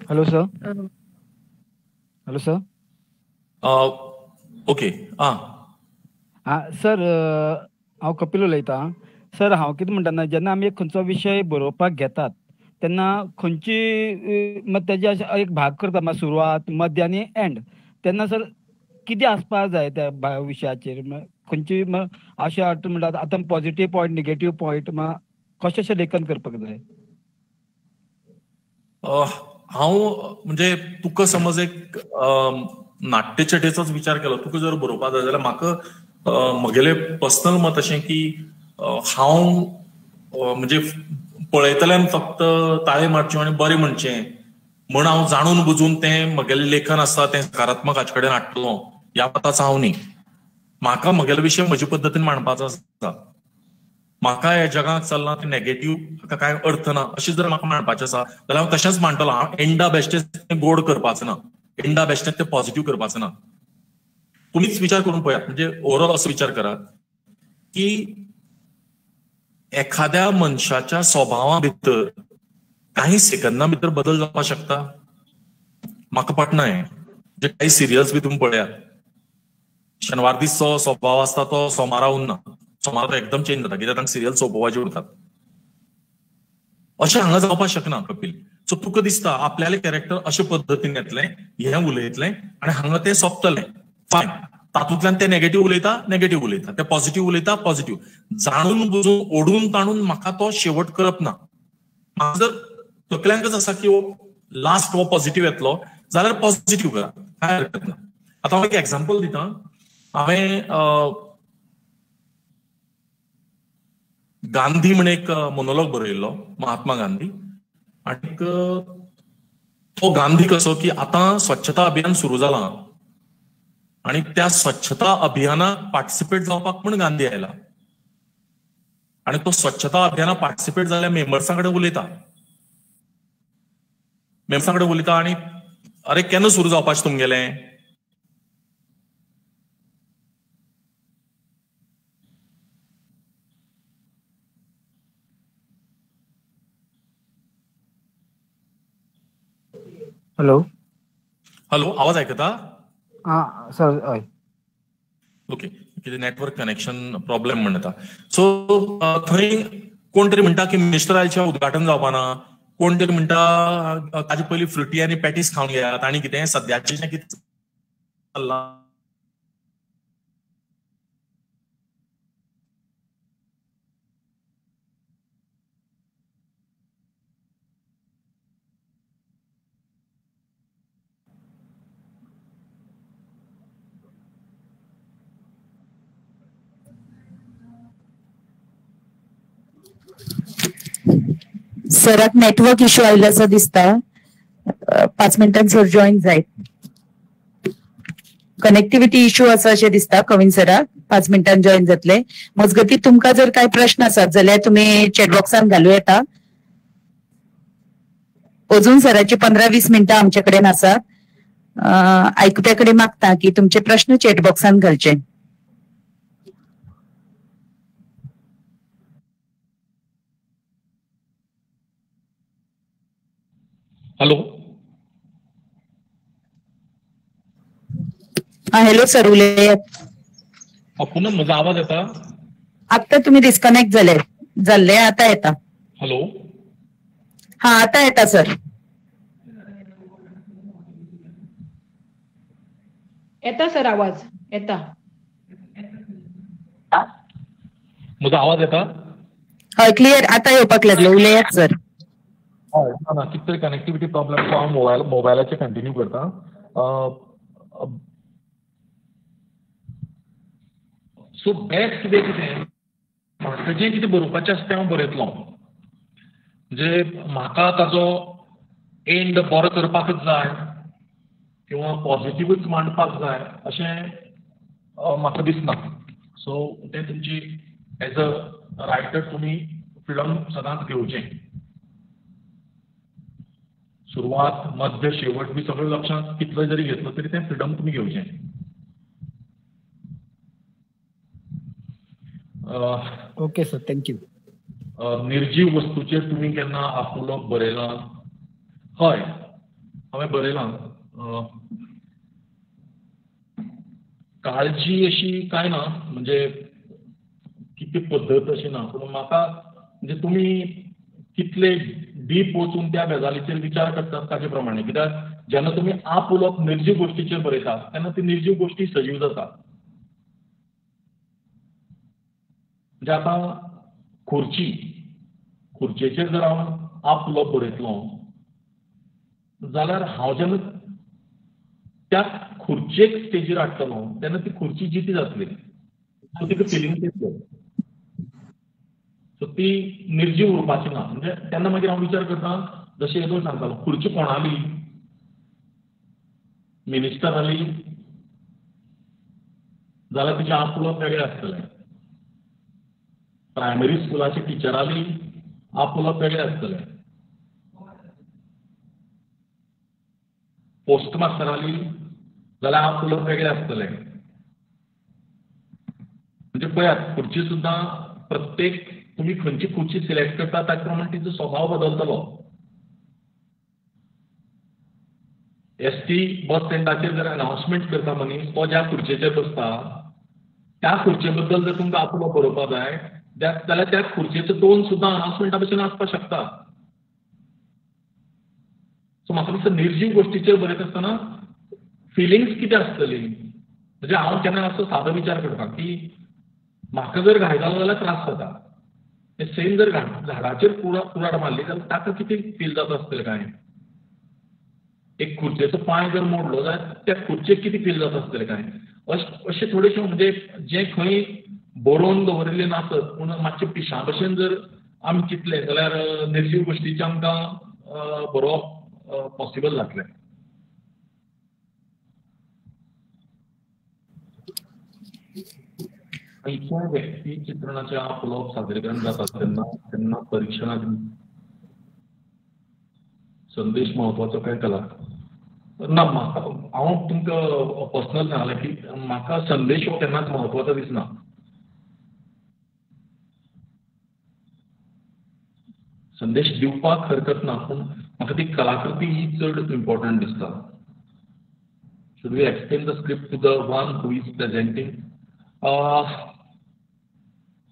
Hello sir. Hello sir.
Okay.
आं सर, हांव कपिल उलयतां. सर हांव कितें म्हणटा, जेन्ना आमी एक खंयचो विशय बरोवपाक घेतात तेन्ना खंयची तेजे अशें एक भाग करता, सुरवात, मध्य आनी एंड. तेन्ना सर कितें आसपाक जाय त्या विशयाचेर, खंयची अशें म्हणटा आतां पॉझिटीव पॉयंट, निगेटीव पॉयंट, कशें अशें लेखन करपाक जाय?
हांव म्हणजे तुका समज एक नाट्यचटेचोच विचार केलो, तुका जर बरोवपाक जाय जाल्यार म्हाका म्हगेलें पर्सनल मत अशें की हांव म्हणजे पळयतल्यान फक्त ताळे मारच्यो आनी बरें म्हणचें म्हण हांव जाणून बुजून तें म्हगेलें लेखन आसा तें सकारात्मक हाचे कडेन हाडटलो ह्या मताचो हांव न्ही. म्हाका म्हगेलो विशय म्हजे पद्दतीन मांडपाचो आसा. म्हाका ह्या जगाक चल्लां तें नेगेटीव हाका कांय अर्थ ना अशें जर म्हाका मांडपाचें आसा जाल्यार हांव तशेंच मांडटलो. हांव एंडा बेश्टें तें गोड करपाचो ना, एंडा बेश्टें तें पॉझिटीव करपाचो ना. तुमीच विचार करून पळयात, म्हणजे ओवरऑल असो विचार करात की एखाद्या मनशाच्या स्वभावा भितर काही सेकंदां भितर बदल जावपाक शकता. म्हाका पटना हें. म्हणजे काही सिरियल्स बी तुमी पळयात, शेनवार दीसचो स्वभाव आसता तो सोमारा उरना, सोमारा तो एकदम चेंज जाता कित्याक तांकां सिरियल सोंपोवपाची उरतात. अशें हांगा जावपाक शकना कपिल. सो तुका दिसता आपल्याले कॅरेक्टर अशे पद्दतीन येतलें, हें उलयतलें आनी हांगा तें सोंपतलें, फायन. तातूंतल्यान ते नेगेटीव उलयता, नेगेटीव उलयता, ते पॉझिटीव उलयता, पॉझिटीव. जाणून बुजून ओडून ताणून म्हाका तो शेवट करप ना. म्हाका जर तकल्यांकच आसा की हो लास्ट हो पॉझिटीव येतलो जाल्यार पॉझिटीव करा, कांय हरकत ना. आतां हांव एक एग्जाम्पल दिता. हांवें गांधी म्हण एक मोनोलॉग बरयल्लो, महात्मा गांधी. आनी तो गांधी कसो की आतां स्वच्छता अभियान सुरू जालां आनी त्या स्वच्छता अभियानाक पार्टिसिपेट जावपाक म्हण गांधी आयला आनी तो स्वच्छता अभियानाक पार्टिसिपेट जाल्ल्या मेंबर्सां कडेन उलयता, मेंबर्सां कडेन उलयता आनी अरे केन्ना सुरू जावपाचें तुमगेलें,
हॅलो
हॅलो आवाज आयकता?
हा सर, हय.
ओके, कितें नेटवर्क कनेक्शन प्रॉब्लेम म्हण येता. सो थंय कोण तरी म्हणटा की मिनिस्टर आयच्या उद्घाटन जावपा ना, कोण तरी म्हणटा ताजे पयलीं फ्रुटी आनी पॅटीस खावन घेयात आनी कितें सद्याचें जें कितें चल्लां.
सराक नेटवर्क इश्यू आयिल्लो असो दिसता. 5 मिनटान सर जॉईन जायत. कनेक्टिव्हिटी इश्यू आसा अशें दिसता कवीन सराक. 5 मिनटान जॉईन जातले. मजगती तुमकां जर काय प्रश्न आसात जाल्यार तुमी चॅट बॉक्सान घालूं येता. अजून सराची 15-20 मिनटां आमचे कडेन आसात. आयकुप्या कडेन मागता की तुमचे प्रश्न चॅट बॉक्सान घालचे.
हॅलो
हा, हॅलो सर, उलयात.
पुनम म्हजो आवाज येता?
आत्ता तुम्ही डिस्कनेक्ट जाले जाल्ले, आता येता.
हॅलो
हा, आता येता सर.
येता सर, आवाज येता.
म्हजो आवाज येता?
हय, क्लियर आता येवपाक लागलो. उलयात सर.
हय, ना कितें तरी कनेक्टिविटी प्रॉब्लेम, सो हांव मोबायलाचेर कंटिन्यू करता. सो बेस्ट वे कितें, म्हाका जें कितें बरोवपाचें आसा तें हांव बरयतलो. म्हणजे म्हाका ताजो एंड बरो करपाकच जाय किंवा पॉझिटिवूच मांडपाक जाय अशें म्हाका दिसना. सो तें तुमची एज अ रायटर तुमी फ्रिडम सदांच घेवचें. सुरवात, मध्य, शेवट बी सगळें लक्षांत कितलो जरी घेतलो तरी तें फ्रिडम तुमी घेवचें.
Okay sir, thank you.
निर्जीव वस्तूचेर तुमी केन्ना आपउलोवप बरयलां? हय, हांवें बरयलां. काळजी अशी कांय ना, म्हणजे कितें पद्दत अशी ना, पूण म्हाका म्हणजे तुमी कितले डीप वचून त्या गजालीचेर विचार करतात ताचे प्रमाणे. कित्याक जेन्ना तुमी आपउलोवप निर्जीव गोश्टीचेर बरयतात तेन्ना ती निर्जीव गोश्टी सजीव जाता. म्हणजे आतां खुर्ची, खुर्चेचेर जर हांव आपउलोवप बरयतलो जाल्यार हांव जेन्ना त्या खुर्चेक स्टेजीर हाडटलो तेन्ना ती खुर्ची जिती जातली, सो तिका फिलिंग्स येतल्यो.
सो ती निर्जीव उरपाची ना. म्हणजे तेन्ना मागीर हांव विचार करता, जशें येदोळ सांगतालो, खुर्ची कोणाली, मिनिस्टराली जाल्यार तिचें आपउलोवप वेगळें आसतलें, प्रायमरी स्कुलाचे टिचराली आपउलोवप वेगळें आसतलें, पोस्ट मास्टराली जाल्यार आपउलोवप वेगळें आसतलें. म्हणजे पळयात, खुर्ची सुद्दां प्रत्येक तुमी खंयची खुर्ची सिलेक्ट करता ताचे प्रमाणे तिचो स्वभाव बदलतलो. एस टी बस स्टँडाचेर जर अनावन्समेंट करता मनीस, तो ज्या खुर्चेचेर बसता त्या खुर्चे बद्दल जर तुमकां आपउलोवप बरोवपाक जाय जाल्यार त्या खुर्चेचो टोन सुद्दां अनावन्समेंटा भशेन आसपाक शकता. सो म्हाका दिसता निर्जीव गोश्टीचेर बरयता आसतना फिलिंग्स कितें आसतली. म्हणजे हांव केन्ना असो सादो विचार करता की म्हाका जर घाय जालो जाल्यार त्रास जाता, सेम जर झाडाचेर कुराड मारली जाल्यार ताका कितें फील जाता आसतलें काय, एक खुर्चेचो पांय जर मोडलो जाल्यार त्या खुर्चेक कितें फील जाता आसतलें काय, अशें थोडेशें म्हणजे जें खंय बरोवन दवरिल्लें नासत पूण मातशें पिशां भशेन जर आमी चिंतलें जाल्यार निर्जीव गोश्टीचें आमकां बरोवप पॉसिबल जातलें. खंयच्याय व्यक्ती चित्रणाचें आपउलोवप सादरीकरण जाता तेन्ना तेन्ना परिक्षणाक संदेश म्हत्वाचो काय कला ना. म्हाका हांव तुमकां पर्सनल सांगलें की म्हाका संदेश हो केन्नाच म्हत्वाचो दिसना. संदेश दिवपाक हरकत ना, पूण म्हाका ती कलाकृती ही चड इम्पॉर्टंट दिसता. Should we explain the script to the one who is presenting?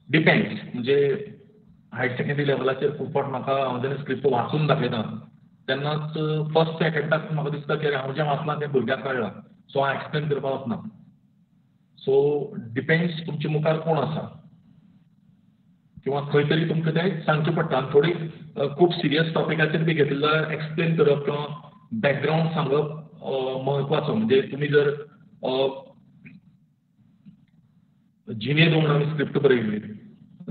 Depends. म्हणजे हायर सेकंडरी लेवलाचेर खूब फावट म्हाका हांव जेन्ना स्क्रिप्ट वाचून दाखयता तेन्नाच फर्स्ट अटेम्प्टाक म्हाका दिसता की हांव जें वाचलां तें भुरग्याक कळ्ळां, सो हांव एक्सप्लेन करपाक वचना. सो डिपेंड्स तुमचे मुखार कोण आसा किंवा खंय तरी तुमकां तें सांगचें पडटा. आनी थोडी खूब सिरियस टॉपिकाचेर बी घेतलें जाल्यार एक्सप्लेन करप किंवा बॅकग्रावंड सांगप म्हत्वाचो. म्हणजे तुमी जर जिने दोन आमी स्क्रिप्ट बरयली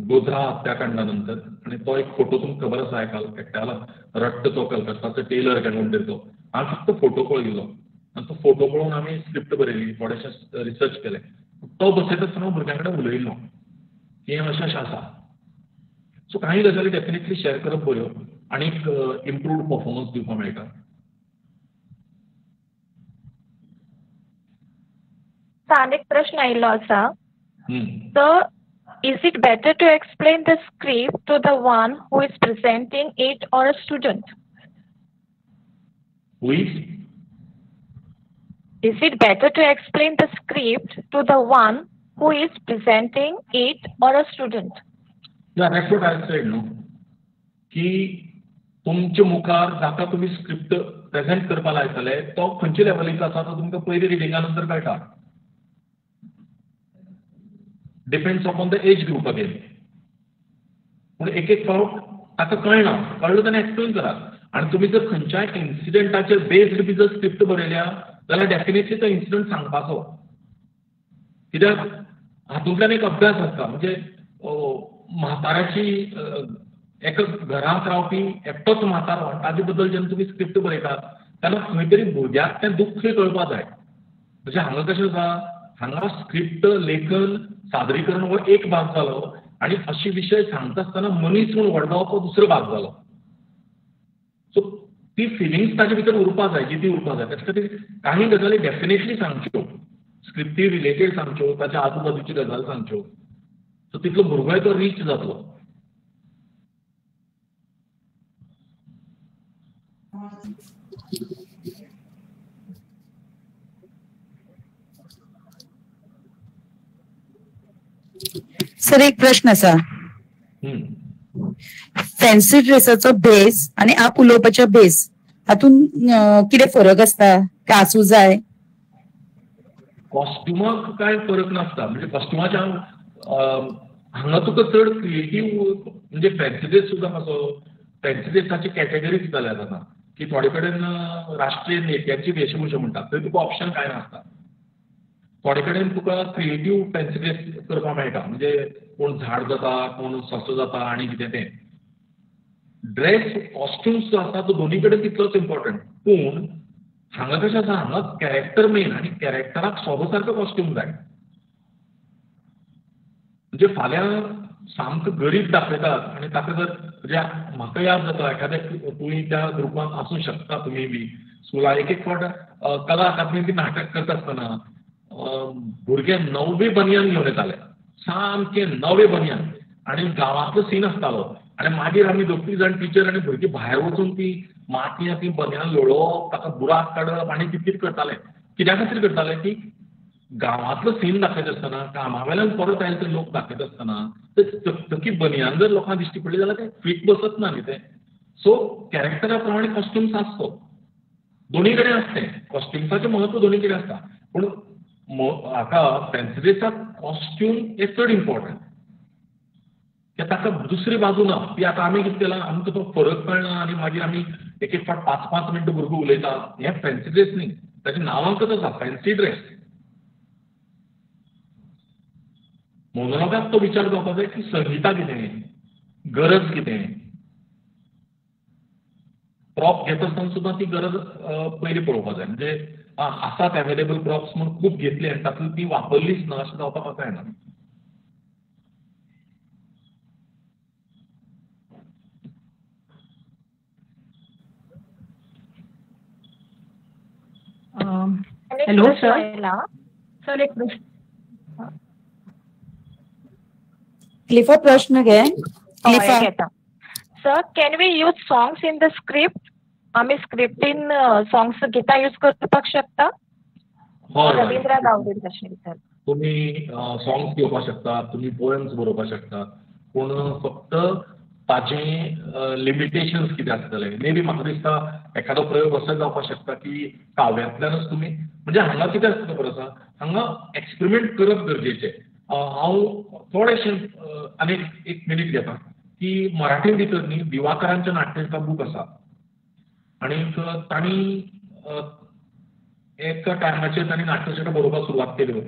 गोध्रा हत्याकांडा नंतर, आनी तो एक फोटो तुमकां खबर आसा, एकट्याला रट्ट तो कलकत्ताचो टेलर काय कोण तरी तो, हांवें फक्त फोटो पळयलो आनी तो फोटो पळोवन आमी स्क्रिप्ट बरयली, थोडेशें रिसर्च केलें. तो बसयता आसतना भुरग्यां कडेन उलयलो की हें अशें अशें आसा. सो कांय गजाली डेफिनेटली शेअर करप बऱ्यो आनी एक इम्प्रूव्ड परफॉर्मन्स दिवपाक मेळटा.
आनी एक प्रश्न आयिल्लो आसा, So, is it better to explain the script to the one who is presenting it or a student?
Who is?
Is it better to explain the script to the one who is presenting it or a student?
Yeah, that's what I said, no? की तुमच्या मुखार जाका तुमी script present करपाक लायतले तो खंयच्या लेवलीचो आसा तो तुमकां पयलीं रिडिंगा नंतर कळटा. Depends upon the age group again. पूण एक एक फावट ताका कळना, कळ्ळो तेन्ना एक्सप्लेन करात. आनी तुमी जर खंयच्याय इन्सिडंटाचेर बेस्ड बी जर स्क्रिप्ट बरयल्या जाल्यार डेफिनेटली तो इन्सिडंट सांगपाचो, कित्याक हातूंतल्यान एक अभ्यास आसता. म्हणजे म्हाताऱ्याची एका घरांत रावपी एकटोच म्हातारो, ताजे बद्दल जेन्ना तुमी स्क्रिप्ट बरयतात तेन्ना खंय तरी भुरग्याक तें दुख्ख कळपाक जाय. म्हणजे हांगा कशें आसा, हांगा स्क्रिप्ट लेखन सादरीकरण हो एक भाग जालो आनी अशे विशय सांगता आसतना मनीस म्हूण व्हड जावप हो दुसरो भाग जालो. सो ती फिलिंग्स ताजे भितर उरपाक जाय, जिती उरपाक जाय. ताचे खातीर काही गजाली डेफिनेटली सांगच्यो, स्क्रिप्टी रिलेटेड सांगच्यो, ताच्या आजूबाजूची गजाल सांगच्यो, सो तितलो भुरगोय तो रीच जातलो.
सर एक प्रश्न आसा, फॅन्सी ड्रेसाचो भेस आनी आप उलोवपाचो भेस हातून कितें फरक आसता काय आसूं जाय?
कॉस्ट्युमाक कांय फरक नासता. म्हणजे कॉस्ट्युमाच्या हांगा तुका चड क्रिएटीव, म्हणजे फॅन्सी ड्रेस सुद्दां कसो, फॅन्सी ड्रेसाची कॅटेगरीज जाल्यात आतां की थोडे कडेन राष्ट्रीय नेत्यांची वेशभूषा म्हणटात, थंय तुका ऑप्शन कांय नासता. थोडे कडेन तुका क्रिएटीव फॅन्सी ड्रेस करपाक मेळटा, म्हणजे कोण झाड जाता, कोण ससो जाता आनी कितें तें. ड्रेस कॉस्ट्युम्स जो आसा तो दोनी कडेन तितलोच इम्पॉर्टंट, पूण हांगा कशें आसा, हांगा कॅरेक्टर मेन आनी कॅरेक्टराक सोबो सारको कॉस्ट्यूम जाय. म्हणजे फाल्यां सामको गरीब दाखयतात आनी ताका जर म्हणजे म्हाका याद जाता एखाद्या तुमी त्या ग्रुपान आसूं शकता, तुमी बी स्कुलाक एक एक फावट कला अकादमी बी नाटक करता आसतना भुरगे नवे बनियान घेवन येताले, सामके नवे बनियान, आनी गांवांतलो सीन आसतालो आनी मागीर आमी दोग जाण टिचर आनी भुरगीं भायर वचून ती मातयें ती बनियान लोळोवप, ताका बुराक काडप आनी कित करताले. कित्या खातीर करताले की गांवांतलो सीन दाखयता आसतना, कामा वेल्यान परत आयले ते लोक दाखयता आसतना ते चकचकी बनियान जर लोकांक दिश्टी पडली जाल्यार ते फीट बसत ना न्ही तें. सो कॅरेक्टरा प्रमाणे कॉस्ट्युम्स आसतो, दोनी कडेन आसता तें, कॉस्ट्युम्साचें म्हत्व दोनी कडेन आसता, पूण हाका फॅन्सी ड्रेसाक कॉस्ट्यूम हें चड इम्पॉर्टंट. ताका दुसरी बाजू ना ती आतां आमी कितें केलां, आमकां तो फरक कळना आनी मागीर आमी एक एक फावट 5-5 मिनटां भुरगो उलयता. हें फॅन्सी ड्रेस न्ही, ताचें नांवांकच आसा फॅन्सी ड्रेस. मोनोलॉगाक तो विचार जावपाक जाय की संहिता कितें, गरज कितें, प्रॉप घेता आसतना सुद्दां ती गरज पयलीं पळोवपाक जाय. म्हणजे आसात एवेलेबल प्रॉप्स म्हूण खूब घेतले आनी तातूंत ती वापरलीच ना अशें जावपाक जायना.
हॅलो सर, सर एक प्रश्न.
क्लिफा प्रश्न घे.
क्लिफा sir, can we use songs in the script? आमी स्क्रिप्टीन सॉंग्स गितां यूज करपाक शकता? रवींद्र गावडे प्रश्न विचार.
तुमी सॉंग्स घेवपाक शकता, तुमी पोएम्स बरोवपाक शकता, पूण फक्त ताजें लिमिटेशन्स कितें आसतलें. मे बी म्हाका दिसता एखादो प्रयोग असो जावपाक शकता की काव्यांतल्यानच तुमी, म्हणजे हांगा कितें आसता खबर आसा, हांगा एक्सपेरिमेंट करप गरजेचें. हांव थोडेशें आनी एक मिनीट घेता की मराठी भितर न्ही दिवाकरांच्या नाट्याचा बूक आसा आनी तांणी एका टायमाचेर तांणी नाट्यछटा बरोवपाक सुरवात केल्यो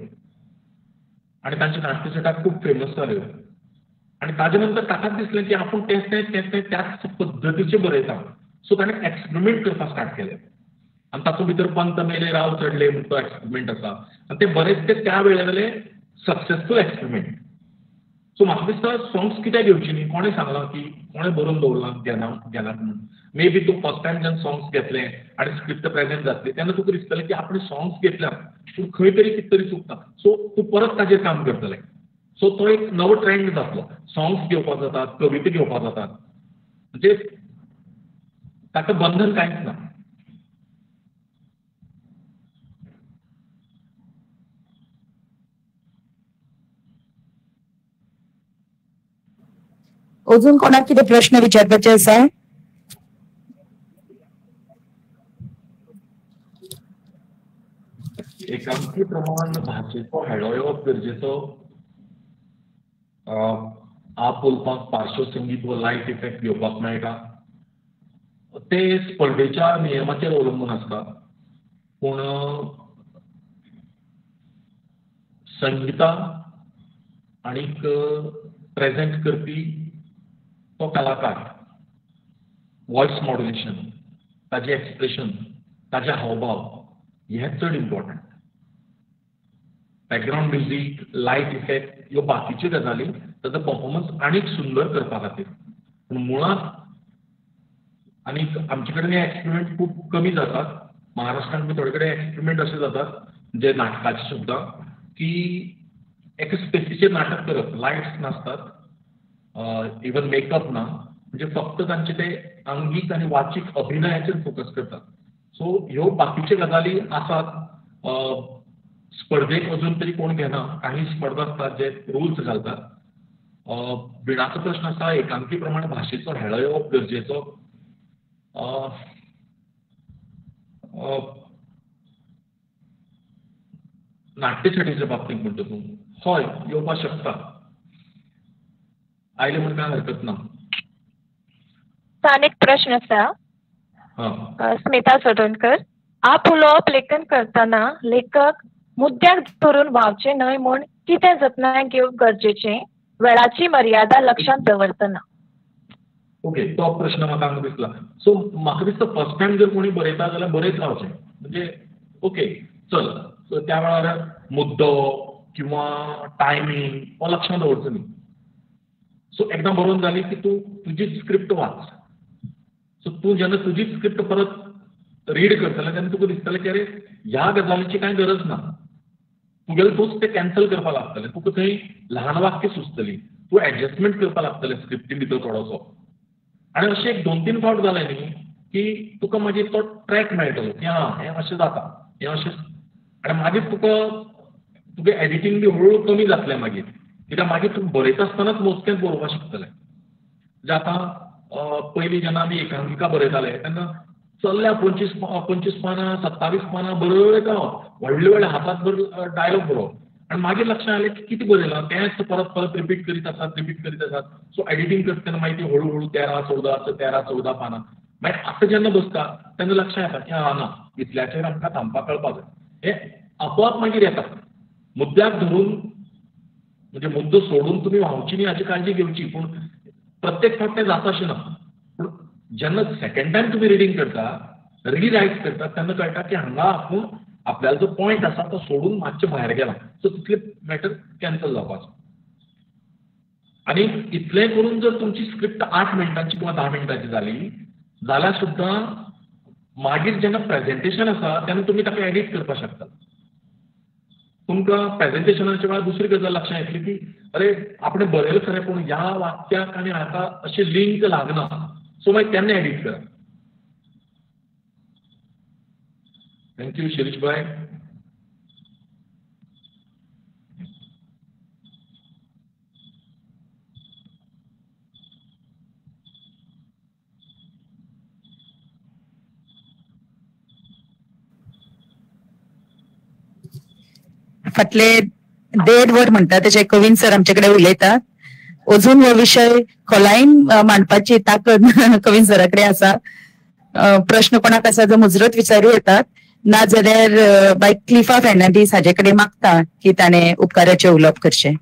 आनी तांचे नाट्यछटा खूब फेमस जाल्यो आनी ताजे नंतर ताकाच दिसलें की आपूण तेंच तें तेंच तें त्याच पद्दतीचें बरयता. सो ताणें एक्सपेरिमेंट करपाक स्टार्ट केलें आनी तातूंत भितर पंत मेले राव चडले म्हूण तो एक्सपेरिमेंट आसा आनी ते बरेच ते त्या वेळावेले सक्सेसफूल एक्सपेरिमेंट. सो म्हाका दिसता सॉंग्स कित्याक घेवची न्ही, कोणें सांगलां की कोणें बरोवन दवरलां घेना घेनात म्हणून. मे बी तूं फर्स्ट टायम जेन्ना सॉंग्स घेतलें आनी स्क्रिप्ट प्रेजेंट जातली तेन्ना तुका दिसतलें की आपणें सॉंग्स घेतल्या पूण खंय तरी कितें तरी चुकता. सो तूं परत ताजेर काम करतलें. सो तो एक नवो ट्रेंड जातलो, सॉंग्स घेवपाक जातात, कविता घेवपाक जातात, म्हणजे ताका बंधन कांयच ना.
अजून कोणाक कितें प्रश्न विचारपाचे आसा?
एकांकी प्रमाण भाशेचो हेळो येवप गरजेचो. आप उलोवपाक पार्श्वसंगीत वा लायट इफेक्ट घेवपाक मेळटा, ते स्पर्धेच्या नियमाचेर अवलंबून आसता. पूण संहिता आनीक प्रेजेंट करपी तो कलाकार, वॉयस मॉड्युलेशन, ताजें एक्सप्रेशन, ताजे हावभाव हें चड important. Background music, light effect ह्यो बाकीच्यो गजाली ताचो परफॉर्मन्स आनीक सुंदर करपा खातीर. पूण मुळांत आनीक आमचे कडेन हे एक्सपेरिमेंट खूब कमी जातात. महाराष्ट्रांत बी थोडे कडेन एक्सपेरिमेंट अशे जातात जे नाटकाचे सुद्दां की एका स्पेसीचेर नाटक करप, लायट्स नासतात, इवन मेकअप ना, म्हणजे फक्त तांचे ते आंगीक आनी वाचीक अभिनयाचेर फोकस करतात. सो ह्यो बाकीच्यो गजाली आसात. स्पर्धेक अजून तरी कोण घेना, काही स्पर्धा आसतात जे रुल्स घालतात. बिणाचो प्रश्न आसा एकांकी प्रमाण भाशेचो हेळो येवप गरजेचो. नाट्यछटेच्या बाबतींत म्हणटा तूं, हय येवपाक शकता, आयले म्हूण कांय हरकत ना.
आनी एक प्रश्न आसा. स्मिता चोडणकर, आप उलोवप लेखन करतना लेखक मुद्द्याक धरून व्हांवचें न्हय म्हूण कितें जतनाय घेवप गरजेचें, वेळाची मर्यादा लक्षांत दवरतना?
ओके, तो प्रश्न म्हाका हांगा दिसला. सो म्हाका दिसता फर्स्ट टायम जर कोणी बरयता जाल्यार बरयत रावचें, म्हणजे ओके चल, सो त्या वेळार मुद्दो किंवा टायमींग हो लक्षांत दवरचो न्ही. सो एकदां बरोवन जाली की तूं तुजीच स्क्रिप्ट वाच. सो तूं जेन्ना तुजीच स्क्रिप्ट परत रीड करतलें तेन्ना तुका दिसतलें की अरे ह्या गजालीची कांय गरज ना, तुगेलें तूंच तें कॅन्सल करपाक लागतलें, तुका थंय ल्हान वाक्य सुचतलीं, तूं एडजस्टमेंट करपाक लागतलें स्क्रिप्टी भितर थोडोसो. आनी अशें एक 2-3 फावट जालें न्ही की तुका मागीर तो ट्रॅक मेळटलो की आं हें अशें जाता, हें अशें. आनी मागीर तुका तुगे एडिटींग बी हळूहळू कमी जातलें मागीर, कित्याक मागीर तूं बरयता आसतनाच मोजकेंच बरोवपाक शिकतलें. म्हणजे आतां पयलीं जेन्ना आमी एकांकिका बरयताले तेन्ना चल्ल्या 25 पानां 27 पानां बरयत राव, व्हडले व्हडले हातात भर डायलॉग बरोवप. आनी मागीर लक्षांत आयलें की कितें बरयलां तेंच परत परत रिपीट करीत आसात, रिपीट करीत आसात. सो एडिटींग करता तेन्ना मागीर ती हळू हळू 13-14 13-14 पानां. मागीर आतां जेन्ना बसता तेन्ना लक्षांत येता की आं ना, इतल्याचेर आमकां थांबपाक कळपाक जाय. हें आपोआप मागीर येता. मुद्द्याक धरून म्हणजे मुद्दो सोडून तुमी व्हांवची न्ही हाची काळजी घेवची, पूण प्रत्येक फावट तें जाता अशें ना. पूण जेन्ना सेकंड टायम तुमी रिडींग करता, रिरायट करता, तेन्ना कळटा की हांगा आपूण आपल्यालो जो पॉयंट आसा तो सोडून मातशें भायर गेला. सो तितलें मॅटर कॅन्सल जावपाचो. आनी इतलें करून जर तुमची स्क्रिप्ट 8 मिनटांची किंवा 10 मिनटांची जाली जाल्यार सुद्दां मागीर जेन्ना प्रेजेंटेशन आसा तेन्ना तुमी ताका एडीट करपाक शकता. तुमकां प्रेजेंटेशनाच्या वेळार दुसरी गजाल लक्षांत येतली की अरे आपणें बरयलें खरें पूण ह्या वाक्याक आनी हाका अशें लिंक लागना, सो मागीर तेन्ना एडीट करा. Thank you Shirish भाई.
फाटले 1.5 वर म्हणटा तशें कवीन सर आमचे कडेन उलयतात. अजून हो विशय खोलायेन मांडपाची ताकद कवीन सरा कडेन आसा. प्रश्न कोणाक आसा जो मुजरत विचारू येतात, ना जाल्यार बाय क्लिफा फेर्नांडीस हाजे कडेन मागता की ताणें उपकाराचें उलोवप करचें.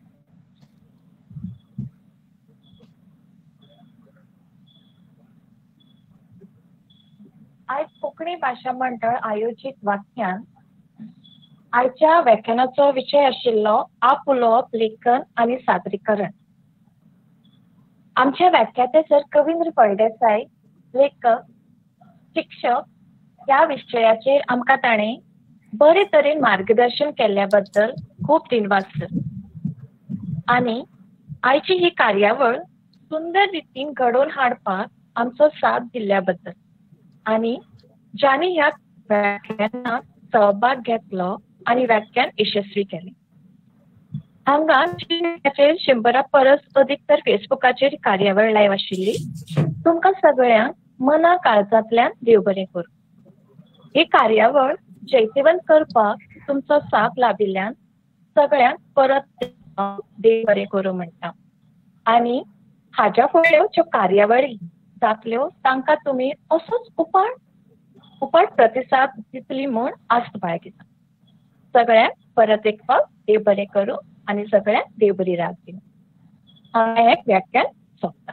आयज कोंकणी भाशा मंडळ आयोजीत व्याख्यान. आयच्या व्याख्यानाचो विशय आशिल्लो आपउलोवप, लेखन आनी सादरीकरण. आमचे व्याख्याते सर कवींद्र फळदेसाय, लेखक, शिक्षक ह्या विशयाचेर आमकां ताणें बरे तरेन मार्गदर्शन केल्ल्या बद्दल खूब दिनवास सर. आनी आयची ही कार्यावळ सुंदर रितीन घडोवन हाडपाक आमचो साथ दिल्ल्या बद्दल आनी ज्यांनी ह्या व्याख्यानाक सहभाग घेतलो आनी व्याख्यान यशस्वी केलें. हांगा 100 परस अदीक तर फेसबुकाचेर कार्यावळ लायव्ह आशिल्ली. तुमकां सगळ्यांक मना काळजांतल्यान देव बरें करूं. ही कार्यावळ जैतिवंत करपाक तुमचो साथ लाभिल्ल्यान सगळ्यांक परत देव बरें करूं म्हणटा. आनी हाज्या फुडल्यो ज्यो कार्यावळी जातल्यो तांकां तुमी असोच उपाट प्रतिसाद दितली म्हूण आस्त बाळगिता. सगळ्यांक परत एक फावट देव बरें करूं आनी सगळ्यांक देव बरी रात दिवं. हांवें हें व्याख्यान सोंपता.